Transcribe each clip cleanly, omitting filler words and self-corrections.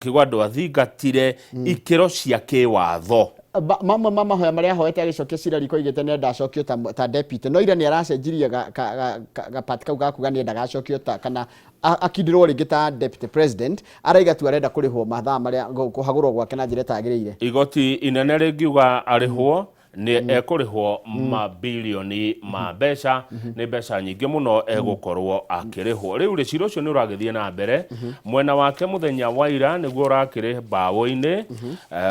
Kiugo andũ athingatire ikĩro cia kĩwatho. Mamwe ma mahoya marĩa ahoete agĩcokia cira riko oigĩte nĩ enda acokio ta deputy, no ira nĩ aracenjirie ga part kau ga kuga nĩ endaga acokio ta kana akindĩrwo rĩngĩ ta deputy president. Araiga tu arenda kũrĩhwo mathaa marĩa kũhagũrwo gwake na njĩra ĩtagĩrĩire. Igoti inene rĩngiuga arĩhwo, nĩ ekũrĩhwo mabilioni ma mbeca, nĩ mbeca nyingĩ mũno egũkorwo akĩrĩhwo. Rĩu rĩ, cira ũcio nĩ ũragĩthiĩ na mbere mwena wake mũthenya wa ira nĩguo ũrakĩrĩ mbaũ-inĩ,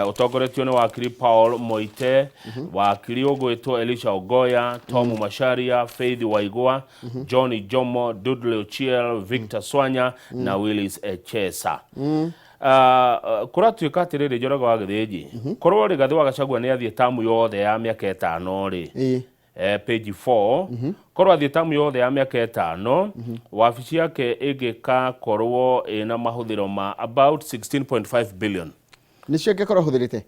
ũtongoretio nĩ wakiri Paul Moite, wakiri ũgwĩtwo Elisha Ogoya, Tom Macharia, Faith Waigwa, John Jomo, Dudley Ochiel, Victor Swanya na Willis Echesa. Kũratuĩka atĩrĩrĩ, Njoroge wa Gĩthĩnji, korwo Rigathĩ wa Gachagua nĩ athiĩ tamu yothe ya mĩaka 5 rĩ, page 4, korwo athiĩ tamu yothe ya mĩaka 5, wabici yake ĩngĩkakorwo ĩna mahũthĩro ma about 16.5 billion. Nĩcio ĩngĩkorwo ĩhũthĩrĩte?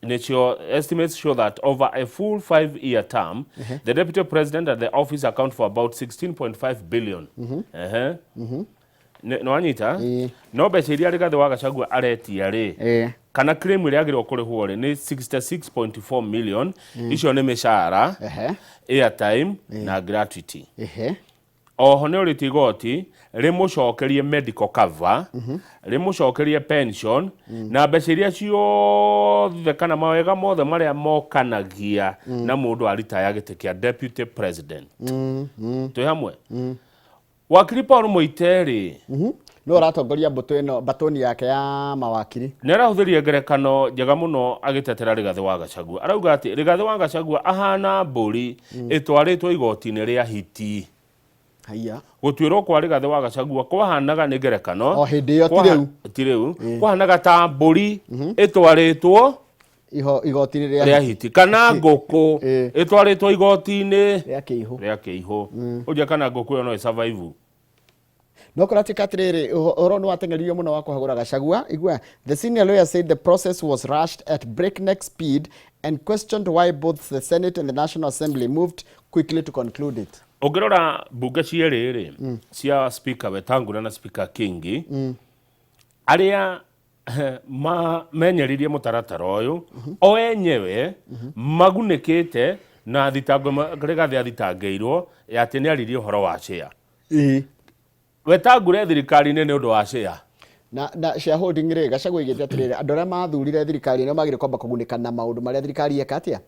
Nĩcio estimates show that over a full 5-year term, the deputy president and the office account for about 16.5 billion. Ehe. Nĩ wanyita? Ĩĩ. No mbeca iria Rigathĩ wa Gachagua aretia rĩ, kana claim ĩrĩa agĩrĩirwo kũrĩhwo rĩ, nĩ 66.4 million. Icio nĩ mĩcara, airtime na gratuity. Oho nĩ ũrĩtie igoti rĩmũcokerie medical cover, rĩmũcokerie pension na mbeca iria ciothe kana mawega mothe marĩa mokanagia na mũndũ aritaya gĩtĩ kĩa deputy president. Twĩ hamwe? Wakiri Paul Moite rĩ, Nĩwe ũratongoria mbũtũ ĩno, mbatũni yake ya mawakiri. Nĩ arahũthĩrire ngerekano njega mũno agĩtetera Rigathĩ wa Gachagua. Arauga atĩ Rigathĩ wa Gachagua ahana mbũri ĩtwarĩtwo igoti-inĩ rĩa hiti. Haiya. Gũtuĩrwo kwa Rigathĩ wa Gachagua kwahanaga nĩ ngerekano. O hĩndĩ ĩyo, ti rĩu. Ti rĩu. Kwahanaga ta mbũri ĩtwarĩtwo igoti-inĩ rĩa rĩa hiti kana ngũkũ ĩtwarĩtwo igoti-inĩ rĩa kĩihũ. Rĩa kĩihũ. Ũnjia kana ngũkũ ĩyo no ĩsurvive. No kũratuĩka atĩrĩrĩ, ũhoro nĩ wateng'eririo mũno wa kũhagũra Gachagua. Igua, the senior lawyer said the process was rushed at breakneck speed and questioned why both the Senate and the National Assembly moved quickly to conclude it. Ũngĩrora mbunge cierĩ rĩ, cia Speaker Wetangula na Speaker Kingi, arĩa mamenyeririe mũtaratara ũyũ o enyewe magunĩkĩte na thitango ĩmwe Rigathĩ athitangĩirwo ya atĩ nĩ aririe ũhoro wa share. Wetangula e thirikari-inĩ nĩ ũndũ wa share. Na shareholding rĩ, Gachagua oigĩte atĩrĩrĩ, andũ arĩa mathurire thirikari ĩno magĩrĩire kwamba kũgunĩka na maũndũ marĩa thirikari yeka atĩa?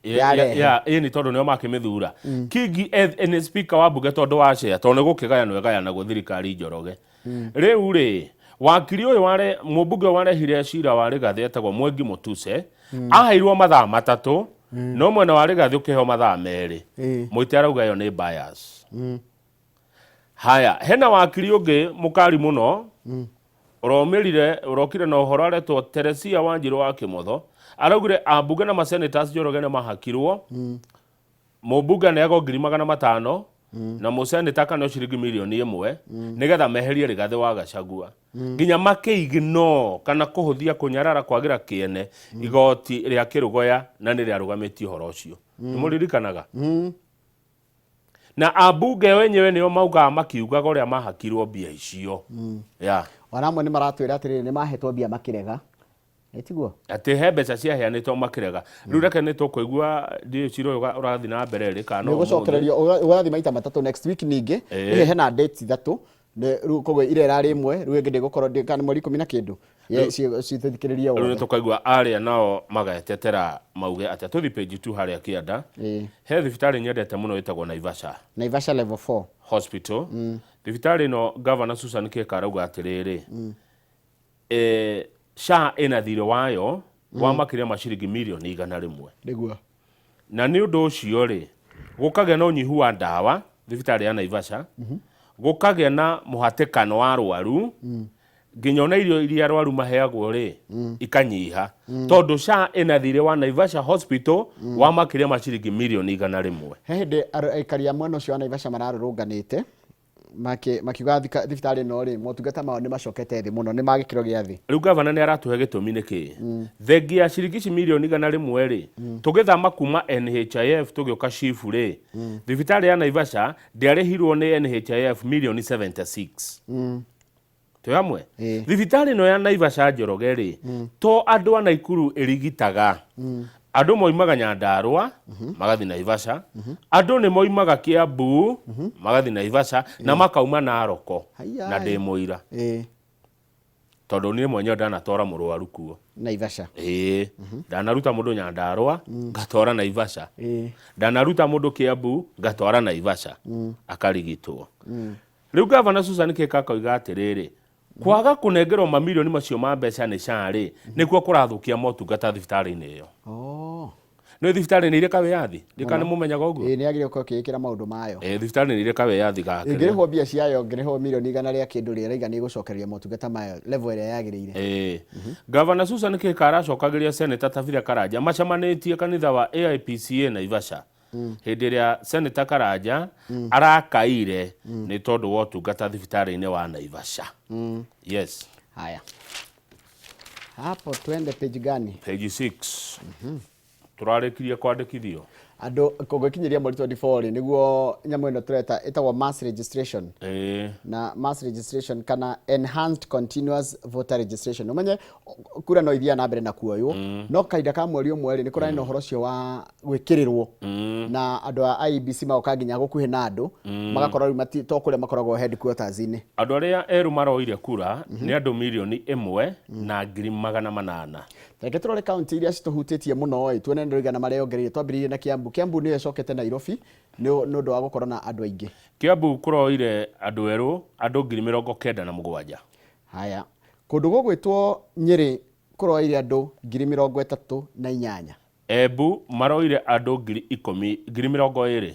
Yarehe. Ĩĩ, nĩ tondũ nĩo makĩmĩthura. Kingi nĩ speaker wa mbunge tondũ wa share, tondũ nĩ gũkĩgayanwo ĩgayanagwo thirikari, Njoroge. Rĩu rĩ, wakiri ũyũ ware mũmbunge ũyũ warehire cira wa Rigathĩ etagwo Mwengi Mutuse, aheirwo mathaa 3, no mwena wa Rigathĩ ũkĩheo mathaa 2. Mũite arauga ĩyo nĩ bias. Haya, hena wakiri ũngĩ mũkari mũno ũromĩrire ũrokire na ũhoro aretwo Teresia Wanjirũ wa Kĩmotho, araugire ambunge na masenators Njoroge nĩ mahakirwo. Mũmbunge aneagwo 500,000 na mũseneta akaneo ciringi mirioni 1 nĩgetha meherie Rigathĩ wa Gachagua, nginya makĩignore kana kũhũthia, kũnyarara, kwagĩra kĩene igoti rĩa Kĩrũgoya na nĩ rĩarũgamĩtie ũhoro ũcio. Nĩ mũririkanaga? Na ambunge wenyewe nĩo maugaga makiugaga ũrĩa mahakirwo mbia icio ya. Ona amwe nĩ maratwĩra atĩrĩrĩ, nĩ mahetwo mbia makĩrega. Ĩ tiguo? Atĩ he mbeca ciaheanĩtwo makĩrega. Rĩu reke nĩ tũkũigua, ndiũĩ cira ũyũ ũrathiĩ na mbere rĩ kana no ũmũthĩ. Ũgũcokererio, ũrathiĩ maita matatũ next week ningĩ. Ĩhĩ, hena dates ithatũ. Rĩu koguo ira ĩrarĩ ĩmwe, rĩu ĩngĩ ndĩgũkorwo kana mweri ikũmi na kĩndũ. Cithikĩrĩrie Rĩu nĩ wothe. Tũkaigua arĩa nao magetetera mauge atĩa. Tũthi page 2 harĩa kĩanda. He thibitarĩ nyendete mũno ĩtagwo Naivasha. Naivasha level 4 Hospital. Thibitarĩ ĩno, Governor Susan Kihika arauga atĩrĩrĩ, SHA ĩna thirĩ wayo wa makĩria ma ciringi mirioni 100. Na nĩ ũndũ ũcio rĩ, gũkagĩa na ũnyihu wa ndawa thibitarĩ ya Naivasha, gũkagĩa na mũhatĩkano wa arwaru, nginya ona irio iria arwaru maheagwo rĩ ikanyiha, tondũ SHA ĩna thirĩ wa Naivasha Hospital wa makĩria ma ciringi mirioni 100. He hĩndĩ aikari a mwena ũcio wa Naivasha mararũrũnganĩte makiuga thibitarĩ ĩno rĩ, motungata mao nĩ macokete thĩ mũno, nĩ ma gĩkĩro gĩa thĩ. Rĩu gavana nĩ aratũhe gĩtũmi nĩkĩ. Thengia ya ciringi ici mirioni 100 rĩ, tũgĩthama kuma NHIF tũgĩũka SHIF rĩ, thibitarĩ ya Naivasha ndĩarĩhirwo nĩ NHIF mirioni 76. Twĩ hamwe? Ĩĩ. Thibitarĩ ĩno ya Naivasha, Njoroge rĩ, to andũ a Naikuru ĩrigitaga. Andũ moimaga Nyandarũa magathiĩ Naivasha, andũ nĩ moimaga Kiambu magathiĩ Naivasha na makauma Naroko. Haiya. Na ndĩ mũira. Tondũ niĩ mwenyewe ndanatwara mũrwaru kuo. Naivasha. Ĩĩ, ndanaruta mũndũ Nyandarũa ngatwara Naivasha. Ndanaruta mũndũ Kiambu ngatwara Naivasha akarigitwo. Rĩu gavana Susan Kĩka akoiga atĩrĩrĩ, kwaga kũnengerwo mamirioni macio ma mbeca nĩ SHA rĩ, nĩkuo kũrathũkia motungata thibitarĩ-inĩ ĩyo. Nĩ thibitarĩ nĩ irĩ kawĩyathi? Ndika nĩ mũmenyaga ũguo? Ĩĩ, nĩ yagĩrĩirwo gũkorwo ĩkĩĩkĩra maũndũ mayo. Ĩĩ, thibitarĩ nĩ irĩ kawĩyathi gake. Ĩngĩrĩhwo mbia ciayo, ĩngĩrĩhwo mirioni igana rĩa kĩndũ rĩ, ĩraiga nĩ ĩgũcokereria motungata mayo level ĩrĩa yagĩrĩire. Ĩĩ. Gavana Susan Kĩka aracokagĩria Seneta Tabitha Karanja macemanĩtie kanitha wa AIPCA Naivasha hĩndĩ ĩrĩa Seneta Karanja arakaire nĩ tondũ wa ũtungata thibitarĩ-inĩ wa Naivasha. Yes. Haya. Hapo twende page gani? Page 6. Tũrarĩkirie kwandĩkithio. Andũ kũgĩkinyĩria mweri 24 rĩ, nĩguo nyamũ ĩno tũreta ĩtagwo mass registration. Na mass registration kana enhanced continuous voter registration. Ũmenye kura no ithiaga na mbere na kuoywo, no kahinda ka mweri ũmwe rĩ, nĩ kũrarĩ na ũhoro ũcio wa gwĩkĩrĩrwo na andũ a IEBC magoka nginya gũkuhĩ na andũ, magakorwo rĩu to kũrĩa makoragwo headquarters-inĩ. Andũ arĩa erũ maroire kura nĩ andũ 1,800,000. Reke tũrore kaunti iria citũhutĩtie mũno ĩ, tuone nĩ rũigana mareyongereire. Twambĩrĩirie na Kiambu. Kiambu nĩyo ĩcokete Nairobi nĩ ũndũ wa gũkorwo na andũ aingĩ. Kiambu kũroire andũ erũ andũ 97,000. Haya, kũndũ gũgwĩtwo Nyĩrĩ kũroire andũ 38,000. Embu maroire andũ 10,000, 20,000.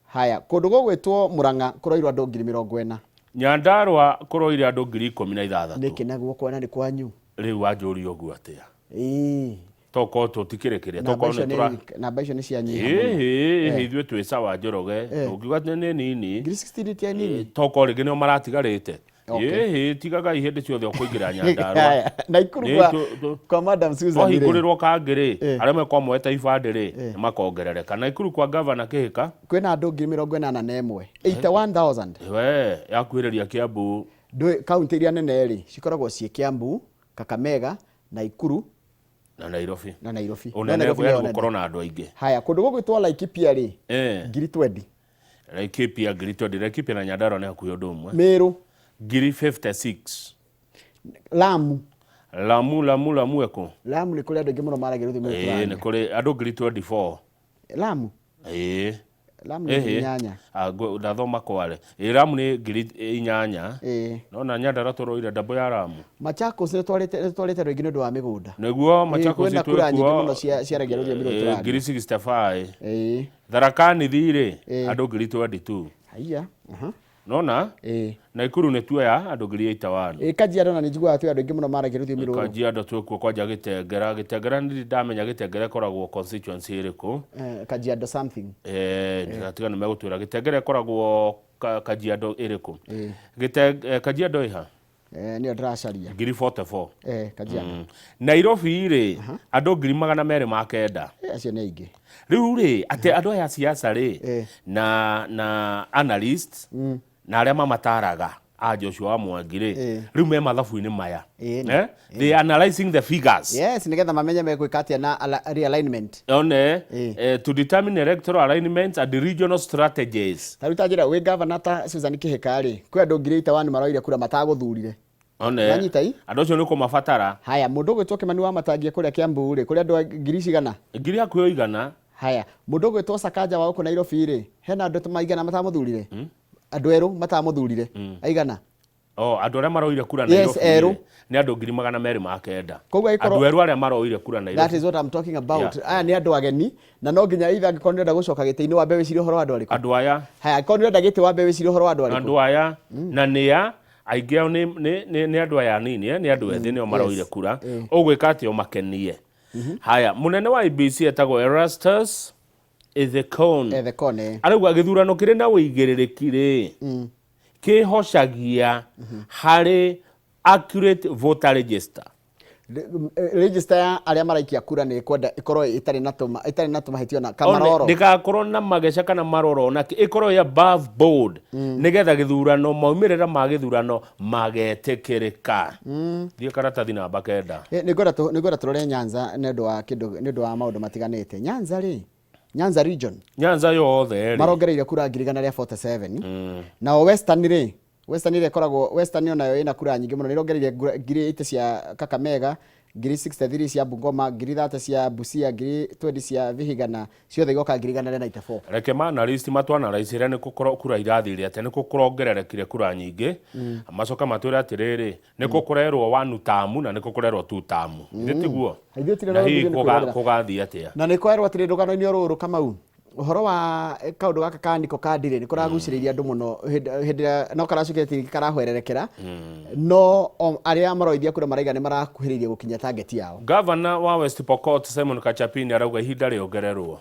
Haya, kũndũ gũgwĩtwo Murang'a kũroirwo andũ 40,000. Nyandarua kũroire andũ 16,000. Nĩkĩ naguo kuona nĩ kwanyu? Rĩu wanjũria ũguo atĩa? Ĩĩ. Tokorwo tũtikĩrĩ kĩrĩa, Namba tokorwo icio nĩ nĩ tũra namba icio nĩ cianyiha mũno. Ĩhĩ, ithuĩ twĩ sawa Njoroge, tũngiuga atĩ nĩ nini. 16,000 ti nini. Tokorwo rĩngĩ nĩo maratigarĩte. Ĩhĩ, tigagai hĩndĩ ciothe ũkũingĩra Nyandarua. Haya, Naikuru Nĩ kwa kwa Madam Susan rĩ. Twahingũrĩrwo kangĩ rĩ, arĩa mekwamweta ibandĩ rĩ, nĩ makongerereka. Naikuru kwa gavana Kĩhĩka. Kwĩna andũ 81,000. 81,000. We, yakuhĩrĩria Kiambu. Ndũĩ kaunti iria nene rĩ, cikoragwo ciĩ Kiambu, Kakamega, Naikuru na Nairobi. Na Nairobi. No Ũnene Nairobi yani nĩyo nene. gũkorwo na andũ aingĩ. Haya, kũndũ gũgwĩtwo Laikipia rĩ, 20,000. Laikipia 20,000. Laikipia na Nyandarua nĩ hakuhĩ ũndũ ũmwe. Meru. 56,000. Lamu. Lamu, Lamu, Lamu eko. Lamu nĩ kũrĩ andũ aingĩ mũno maragia rũthiomi rũrũ Ĩĩ, nĩ tũraria. kũrĩ andũ 24,000. Lamu. Ĩĩ. Lamu nĩ 8,000. Ndathoma kware. Ĩĩ, Lamu nĩ 8,000. Ĩĩ. Nona Nyandarua tũroire ndambo ya Lamu. Machakos nĩ twarĩte andũ aingĩ nĩ ũndũ wa mĩgũnda. Nĩguo Ĩĩ, Machakos kwĩna kura nyingĩ twĩkuo. mũno ciaragia rũthiomi rũrũ tũraria. 65,000. Ĩĩ. Tharaka Nithi rĩ, Ĩĩ. andũ 22,000. Haiya. Aha. Nona? Ĩĩ. Naikuru nĩ tuoya andũ 81,000. Ĩĩ, Kajiado na nĩ njiguaga twĩ andũ aingĩ mũno maragia rũthiomi rũrũ. Kajiado twĩkuo kwanja Gĩtengera. Gĩtengera ndirĩ ndamenya Gĩtengera ĩkoragwo constituency ĩrĩkũ. Kajiado something. Tiga nĩ megũtwĩra Gĩtengera ĩkoragwo Kajiado ĩrĩkũ. Kajiado ĩha? Nĩyo ndĩracaria. 44,000. Kajiado. Nairobi rĩ, andũ 209,000. Acio nĩ aingĩ. Rĩu rĩ, atĩ andũ aya a siasa rĩ, na analysts, na arĩa mamataraga a Joshua wa Mwangi rĩ, rĩu me mathabu-inĩ maya. They are analyzing the figures. Yes, nĩgetha mamenye megwĩka atĩa na realignment. One, to determine electoral alignments and regional strategies. Ta rĩu ta njĩra, wĩ governor ta Susan Kĩhĩka rĩ, kwĩ andũ 81,000 maroire kura matagũthurire. One, Wanyita i? andũ acio nĩ ũkũmabatara. Haya, mũndũ ũgwĩtwo Kĩmani wa Matangia kũrĩa Kiambu rĩ, kũrĩ andũ a ngiri cigana? Ngiri hakuhĩ 100. Haya, mũndũ ũgwĩtwo Sakaja wa gũkũ Nairobi rĩ, hena andũ maigana matamũthurire? Andũ erũ matamũthurire, aigana? Oh, andũ arĩa maroire kura Yes, Nairobi erũ. rĩ, nĩ andũ 209,000. Koguo angĩkorwo Andũ erũ arĩa maroire kura Nairobi. That is what I'm talking about. Yeah. Aya nĩ andũ ageni na no nginya either angĩkorwo nĩ ũrenda gũcoka gĩtĩ-inĩ wambe wĩcirie ũhoro wa andũ arĩkũ. Andũ aya. Haya, angĩkorwo nĩ ũrenda gĩtĩ wambe wĩcirie ũhoro wa andũ arĩkũ. Andũ aya na nĩ a aingĩ ao nĩ andũ aya anini, nĩ andũ ethĩ nĩo maroire kura. Ũgwĩka atĩa ũmakenie? Haya, mũnene wa IEBC etagwo Erastus Ethekon. Ethekon, eh. Arauga gĩthurano kĩrĩ na ũigĩrĩrĩki rĩ, kĩhocagia harĩ accurate voter register. Register ya arĩa maraikia kura nĩ ĩkwenda ĩkorwo ĩtarĩ na tũma ĩtarĩ na tũmahĩtio na kamaroro. Ndĩgakorwo na mageca kana maroro na ĩkorwo ĩ above board, nĩgetha gĩthurano, maumĩrĩra ma gĩthurano magetĩkĩrĩka. Thiĩ karatathi namba 9. Nĩ ngwenda tũrore Nyanza nĩ ũndũ wa kĩndũ, nĩ ũndũ wa maũndũ matiganĩte. Nyanza rĩ, Nyanza region. Nyanza yothe rĩ, marongereire kura 147,000. Nao Western rĩ, Western ĩrĩa ĩkoragwo Western onayo ĩna kura nyingĩ mũno, nĩ ĩrongereire 80,000 cia Kakamega, 63,000 cia Bungoma, 30,000 cia Busia, 20,000 cia Vihiga, na ciothe igoka 194,000. Reke ma analyst matwanaraicĩre nĩ kũkorwo kura irathire atĩa, nĩ kũrongererekire kura nyingĩ. Macoka matwĩre atĩrĩrĩ, nĩ kũkũrerwo one term na nĩ kũkũrerwo two term. Ithuĩ tiguo? Ithuĩ tirĩ na hihi ithuĩ nĩ kwĩrorera. Kũgathiĩ atĩa? Na nĩ kwerwo atĩrĩ rũgano-inĩ rũrũ, Kamau, ũhoro wa kaũndũ gaka ka niko kandi rĩ, nĩ kũragucĩrĩirie andũ mũno hĩndĩ ĩrĩa no karacokire atĩ karahwererekera, no arĩa maroithia kura maraiga nĩ marakuhĩrĩirie gũkinya target yao. Gavana wa West Pokot Simon Kachapini arauga ihinda rĩongererwo.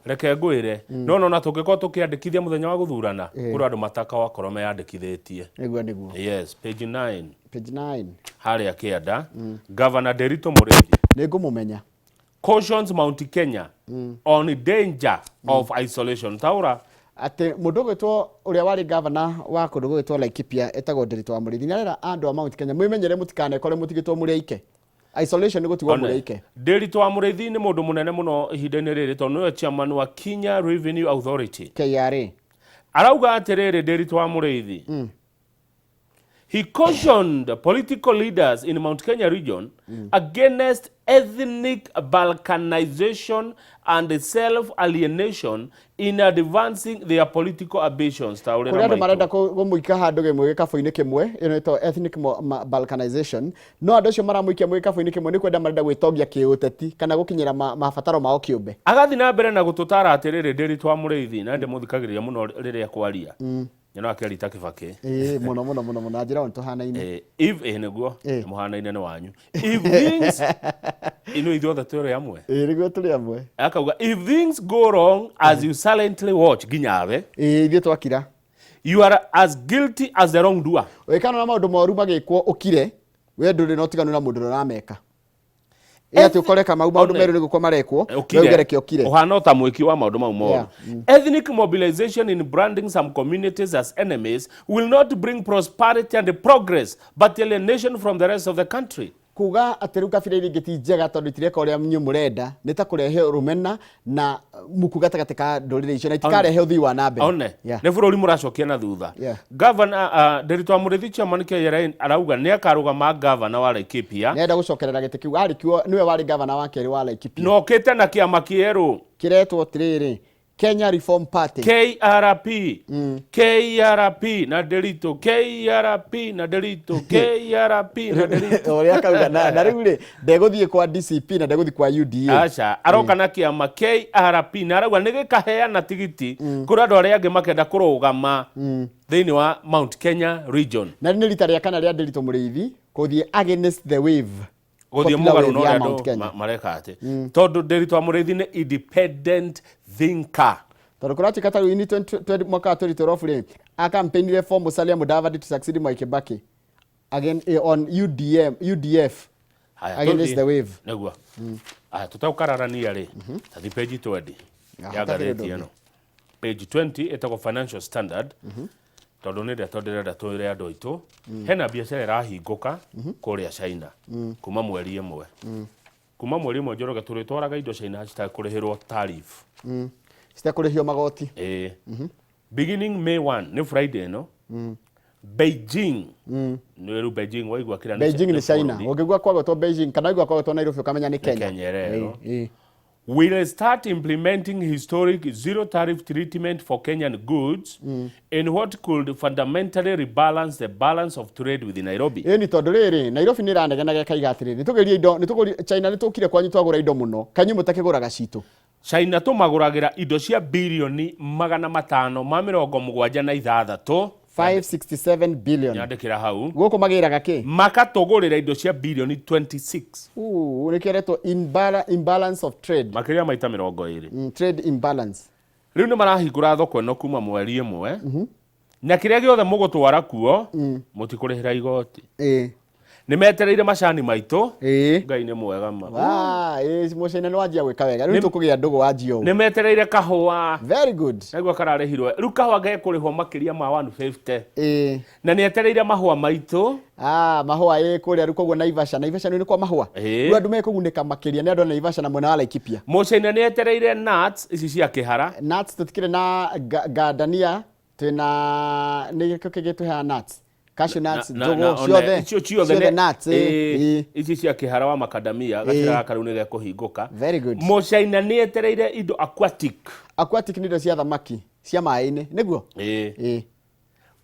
Reke ngwĩre, no nona tũngĩkorwo tũkĩandĩkithia mũthenya wa gũthurana, kũrĩ andũ matakawakorwo meyandĩkithĩtie. Nĩguo. Yes, page 9. Page 9. Harĩa kĩanda, Governor Nderitu Mũrĩithi Nĩ ngũmũmenya. cautions Mount Kenya on danger of isolation. Taura. Atĩ mũndũ ũgwĩtwo ũrĩa warĩ gavana wa kũndũ gũgwĩtwo Laikipia etagwo Nderitu wa Mũrĩithi nĩ arera andũ a Mount Kenya mwĩmenyere mũtikanekore mũtigĩtwo mũrĩ aike. Isolation nĩ gũtigwo mũrĩ aike. Nderitu wa Mũrĩithi nĩ mũndũ mũnene mũno ihinda-inĩ rĩrĩ tondũ nĩwe chairman wa Kenya Revenue Authority. KRA. Arauga atĩrĩrĩ, Nderitu wa Mũrĩithi, he cautioned political leaders in Mount Kenya region against ethnic balkanization and self-alienation in advancing their political ambitions. Ta ũrĩa Kũrĩ andũ maitũ. Marenda kũmũika handũ gĩmwe gĩkabũ-inĩ kĩmwe, ĩno ĩtagwo ethnic balkanization, no andũ acio maramũikia mwĩ gĩkabũ-inĩ kĩmwe nĩ kwenda marenda gwĩtongia kĩũteti kana gũkinyĩra mabataro mao kĩũmbe. Agathiĩ na mbere na gũtũtara atĩrĩrĩ, Nderitu wa Mũrĩithi, na ndĩmũthikagĩrĩria mũno rĩrĩa kwaria, nyonaga akĩarita Kĩbakĩ. Ĩĩ, mũno mũno mũno mũno, na njĩra o nĩ tũhanaine. If nĩguo mũhanaine nĩ wanyu, if things, inuĩ ithuothe twĩrĩ amwe. Ĩĩ, nĩguo tũrĩ amwe. Akauga, if things go wrong as you silently watch, nginyawe, Ĩĩ, ithuĩ twakira, you are as guilty as the wrongdoer. Ũgĩkana na maũndũ moru magĩkwo ũkire, we ndũrĩ na ũtiganu na mũndũ ũrĩa ũrameka. Ĩ atĩ ũkore Kamau maũndũ One. merũ nĩ gũkwo marekwo, we Ũkire. uge reke ũkire. Ũhana ta mwĩki wa maũndũ mau moru. Ethnic mobilization in branding some communities as enemies will not bring prosperity and progress but alienation from the rest of the country. Kuga atĩ rĩu kabira iria ingĩ ti njega tondũ itireka ũrĩa inyuĩ mũrenda nĩ ta kũrehe rũmena na muku gatagatĩ ka ndũrĩrĩ icio na itikarehe ũthii wa na mbere. One. Yeah. Nĩ bũrũri mũracokia na thutha. Governor Nderitu wa Mũrĩithi, chairman KRA, arauga nĩ akarũgama governor wa Laikipia. Nĩarenda gũcokerera gĩtĩ kĩu arĩ kĩo, nĩwe warĩ gavana wa kerĩ wa Laikipia. Na okĩte na kĩama kĩerũ. Kĩretwo atĩrĩrĩ, Kenya Reform Party. KRP, KRP na Nderitu, KRP na Nderitu, KRP na Nderitu. Ũrĩa akauga na rĩu rĩ, ndegũthiĩ kwa DCP na ndegũthiĩ kwa UDA. Aca, aroka na kĩama KRP na arauga nĩ gĩkaheana tigiti kũrĩ andũ arĩa angĩ makenda kũrũgama thĩinĩ wa Mount Kenya region. Na rĩ nĩ rita rĩa kana rĩa Nderitu Mũrĩithi kũthiĩ against the wave. Gũthiĩ Popular mũgarũ wave na ya ũrĩa Mount andũ Kenya. mareka atĩ tondũ Nderitu wa Mũrĩithi nĩ independent thinker. Tondũ kũratuĩka ta rĩu ini 20 mwaka wa 2012 rĩ, acampaignire for Musalia Mudavadi to succeed Mwai Kibaki again, on UDM, UDF Haya, against tũthiĩ. the wave. Nĩguo aya tũtegũkararania rĩ, tathi page 20 Ah, ya hatarĩ ngathĩti ũndũ. ĩno, page 20 ĩtagwo Financial Standard, tondũ nĩ ndeto ndĩrenda twĩre andũ aitũ. Hena biacara ĩrahingũka kũrĩa China kuma mweri 1, kuma mweri 1, Njoroge, tũrĩtwaraga indo China citakũrĩhĩrwo tariff. Citekũrĩhio magoti. Ĩĩ. Beginning May 1, nĩ Friday ĩno, Beijing, nĩ rĩu Beijing waigua kĩrĩa? Beijing nĩ China. Bũrũri. Ũngĩgua kwagwetwo Beijing kana waigua kwagwetwo Nairobi ũkamenya nĩ Kenya. Kenya ĩrerwo. Ĩĩ. Will start implementing historic zero tariff treatment for Kenyan goods in what could fundamentally rebalance the balance of trade with Nairobi. Ĩni tondũ rĩrĩ, Nairobi nĩ ĩranegenaga ĩkaiga atĩrĩrĩ, nĩtũgerie indo, nĩtũgũri China, nĩtũkire kwanyu twagũra indo mũno, kanyu mũtakĩgũraga citũ. China tũmagũragĩra indo cia 576 birioni. 567 billion. Nyandĩkĩra hau. Gũkũ magĩraga kĩ? Makatũgũrĩra indo cia 26 birioni. Nĩkĩo ĩretwo imbalance of trade. Makĩria maita 20. Trade imbalance. Rĩu nĩ marahingũra thoko ĩno kuma mweri 1, na kĩrĩa gĩothe mũgũtwara kuo mũtikũrĩhĩra igoti. Nĩ metereire macani maitũ. Ĩĩ. Ngai nĩ mwega ma. Wa, ĩĩ mũcaina nĩ wanjia gwĩka wega. Rĩu tũkũgĩa ndũgũ wanjia ũũ. Nĩ metereire kahũa. Very good. Naigua kararĩhirwo. Rĩu kahũa gekũrĩhwo makĩria ma 150. Ĩĩ. Na nĩ etereire mahũa maitũ. Ah, mahũa ĩĩ kũrĩa rĩu koguo Naivasha. Naivasha nĩ kwa mahũa. Ĩĩ. Rĩu andũ mekũgunĩka makĩria nĩ andũ a Naivasha na mwena wa Laikipia. Mũcaina nĩ etereire nuts ici cia kĩhara. Nuts tũtikĩrĩ na gardenia twĩna nĩ gĩkũ kĩngĩ tũheaga nuts. Cashew nuts, njũgũ, ciothe. Icio ciothe Ciothe nuts, ĩĩ, ĩĩ, ĩĩ. ici cia kĩhara wa makadamia gacĩra gaka rĩu nĩ gekũhingũka. Very good. Mũcaina nĩ etereire indo aquatic. Aquatic nĩ indo cia thamaki cia maĩ-inĩ, nĩguo? Ĩĩ. Ĩĩ.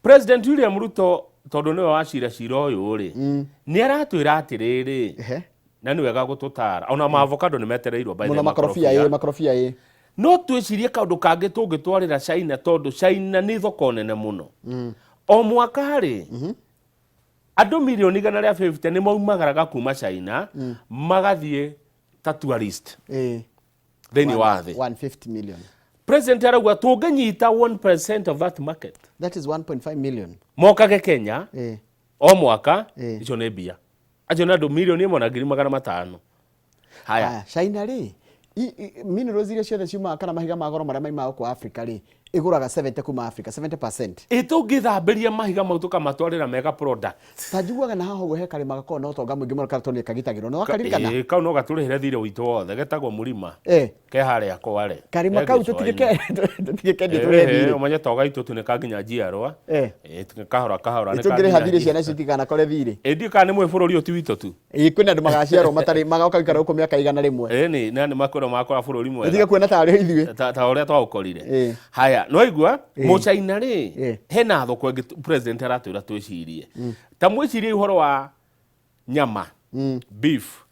President William Ruto tondũ nĩwe wacira cira ũyũ rĩ, nĩ aratwĩra atĩrĩrĩ, Ehe. na nĩ wega gũtũtara ona ma avocado nĩ metereirwo by the Mũno way, makorobia ĩĩ, makorobia ĩĩ. No twĩcirie kaũndũ kangĩ tũngĩtwarĩra China tondũ China nĩ thoko nene mũno. O mwaka rĩ, andũ mirioni 150 nĩ maumagaraga kuma China magathiĩ ta tourist Ĩĩ. thĩinĩ wa thĩ. 150 million. President arauga tũngĩnyita 1% of that market That is 1.5 million. mokage Kenya Ĩĩ. o mwaka, Ĩĩ. icio nĩ mbia. Acio nĩ andũ 1,500,000. Haya. Haya, China rĩ, minerals iria ciothe ciumaga kana mahiga ma goro marĩa maimaga gũkũ Africa rĩ, ĩgũraga 70 kuma Africa, 70%. Ĩ tũngĩthambĩria mahiga mau tũkamatwarĩra mega product. Ta njiguaga na haha ũguo he karĩma gakoragwo na ũtonga mũingĩ mũno karĩa tondũ nĩkagitagĩrwo. Nĩ wakaririkana? Ĩ, kau no gatũrĩhĩre thirĩ witũ wothe, getagwo mũrima. Eh. Ke harĩa Kware. Karĩma Ke kau gĩcũa-inĩ. tũtigĩkendie tũrĩhe Ĩ, thirĩ. ũmenye to gaitũ tu nĩ ka nginya njiarwa. Eh. Ĩ, kahora kahora nĩ ka Tũngĩrĩha nginya thirĩ ciana icio itikanakore thirĩ. Ĩ, ndiũĩ kana nĩ mũĩ bũrũri ũyũ ti witũ tu. Ĩ, kwĩna andũ magaciarwo matarĩ magoka gũikara gũkũ mĩaka 100. Ĩ, nĩ na nĩ makwĩrwo makora bũrũri mwega. Tũtige kuona tarĩ ithuĩ. Ta ũrĩa twaũkorire. Ĩ. Haya, nĩwaigua mũcaina rĩ, Ĩ. hena thoko ĩngĩ president aratwĩra twĩcirie. Ta mwĩcirie ũhoro wa nyama, beef.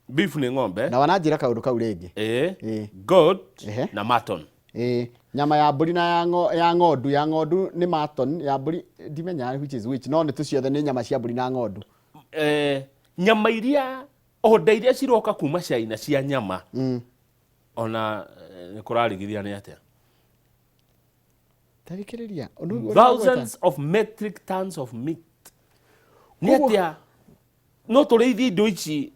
Beef nĩ ng'ombe. Na wananjĩra kaũndũ kau rĩngĩ. Ĩ, Ĩ. goat Ehe. na mutton. Ĩ, nyama ya mbũri na ya ng'ondu, ya ng'ondu nĩ mutton, ya mbũri ndimenyaga which is which, no nĩ tu ciothe nĩ nyama cia mbũri na ng'ondu. Nyama iria order iria ciroka kuma China cia nyama. Ona nĩ kũrarigithia nĩ atĩa? Tarikĩrĩria. Ũndũ ũrĩa ũragweta. Thousands of metric tons of meat. Nĩ atĩa? No tũrĩithie indo ici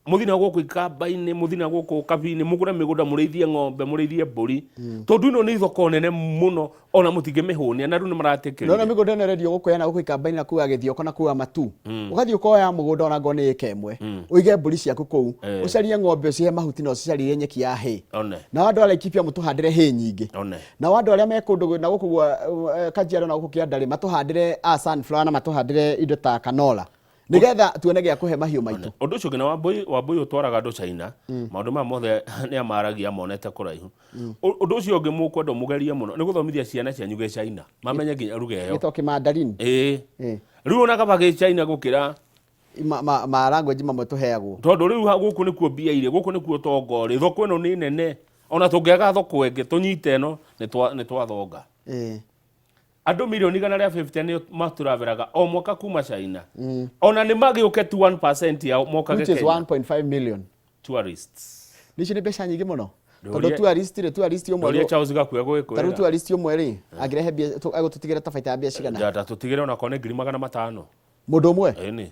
mũthiĩ na gũkũ ikamba-inĩ, mũthiĩ na gũkũ kabi-inĩ, mũgũre mĩgũnda, mũrĩithie ng'ombe, mũrĩithie mbũri. Tondũ ĩno nĩ thoko nene mũno, ona mũtingĩmĩhũnia, na rĩu nĩ maratĩkĩrire. Nona mĩgũnda ĩno ĩrendio gũkũ yana gũkũ ikamba-inĩ na kũu Gĩthioko na kũu Matu. Ũgathiĩ ũkoya mũgũnda ona ngorwo nĩ ĩka ĩmwe, ũige mbũri ciaku kũu, ũcarie ng'ombe ũcihe mahuti na ũcicarĩrie nyeki ya hay. One. Nao andũ a Laikipia mũtũhandĩre hay nyingĩ. One. Nao andũ arĩa me kũndũ na gũkũ gwa Kajiado na gũkũ Kĩanda rĩ, matũhandĩre sunflower na matũhandĩre indo ta canola. Nĩgetha tuone gĩa kũhe mahiũ maitũ. Ũndũ ũcio ũngĩ na Wambũi ũtwaraga andũ China, maũndũ maya mothe nĩ amaragia monete kũraihu. Ũndũ ũcio ũngĩ mũkwenda mũgerie mũno nĩ gũthomithia ciana cianyu gĩ China, mamenye nginya ruga ĩyo. Gĩtoo kĩmandarin. Ĩĩ. Ĩĩ. Rĩu ona kaba gĩ China gũkĩra Ma language mamwe tũheagwo. Tondũ rĩu gũkũ nĩkuo mbia irĩ, gũkũ nĩkuo ũtonga ũrĩ, thoko ĩno nĩ nene. Ona tũngĩaga thoko ĩngĩ tũnyite ĩno nĩ twathonga. Ĩĩ. Andũ 150,000,000 nĩ matũraveraga o mwaka kuma China. Ona nĩ magĩũke tu 1% yao mokage Which is Kenya. 1.5 million. Tourists. Nĩ icio nĩ mbeca nyingĩ mũno. Ndũrie Tondũ tourist rĩ, tourist ũmwe Ndũrie rĩ, Charles Gakue gũgĩkwĩra. ta rĩu tourist ũmwe rĩ, angĩrehe mbia, egũtũtigĩra ta baita ya mbia cigana? Nja, ta tũtigĩre onakorwo nĩ 500,000. Mũndũ ũmwe? Ĩni.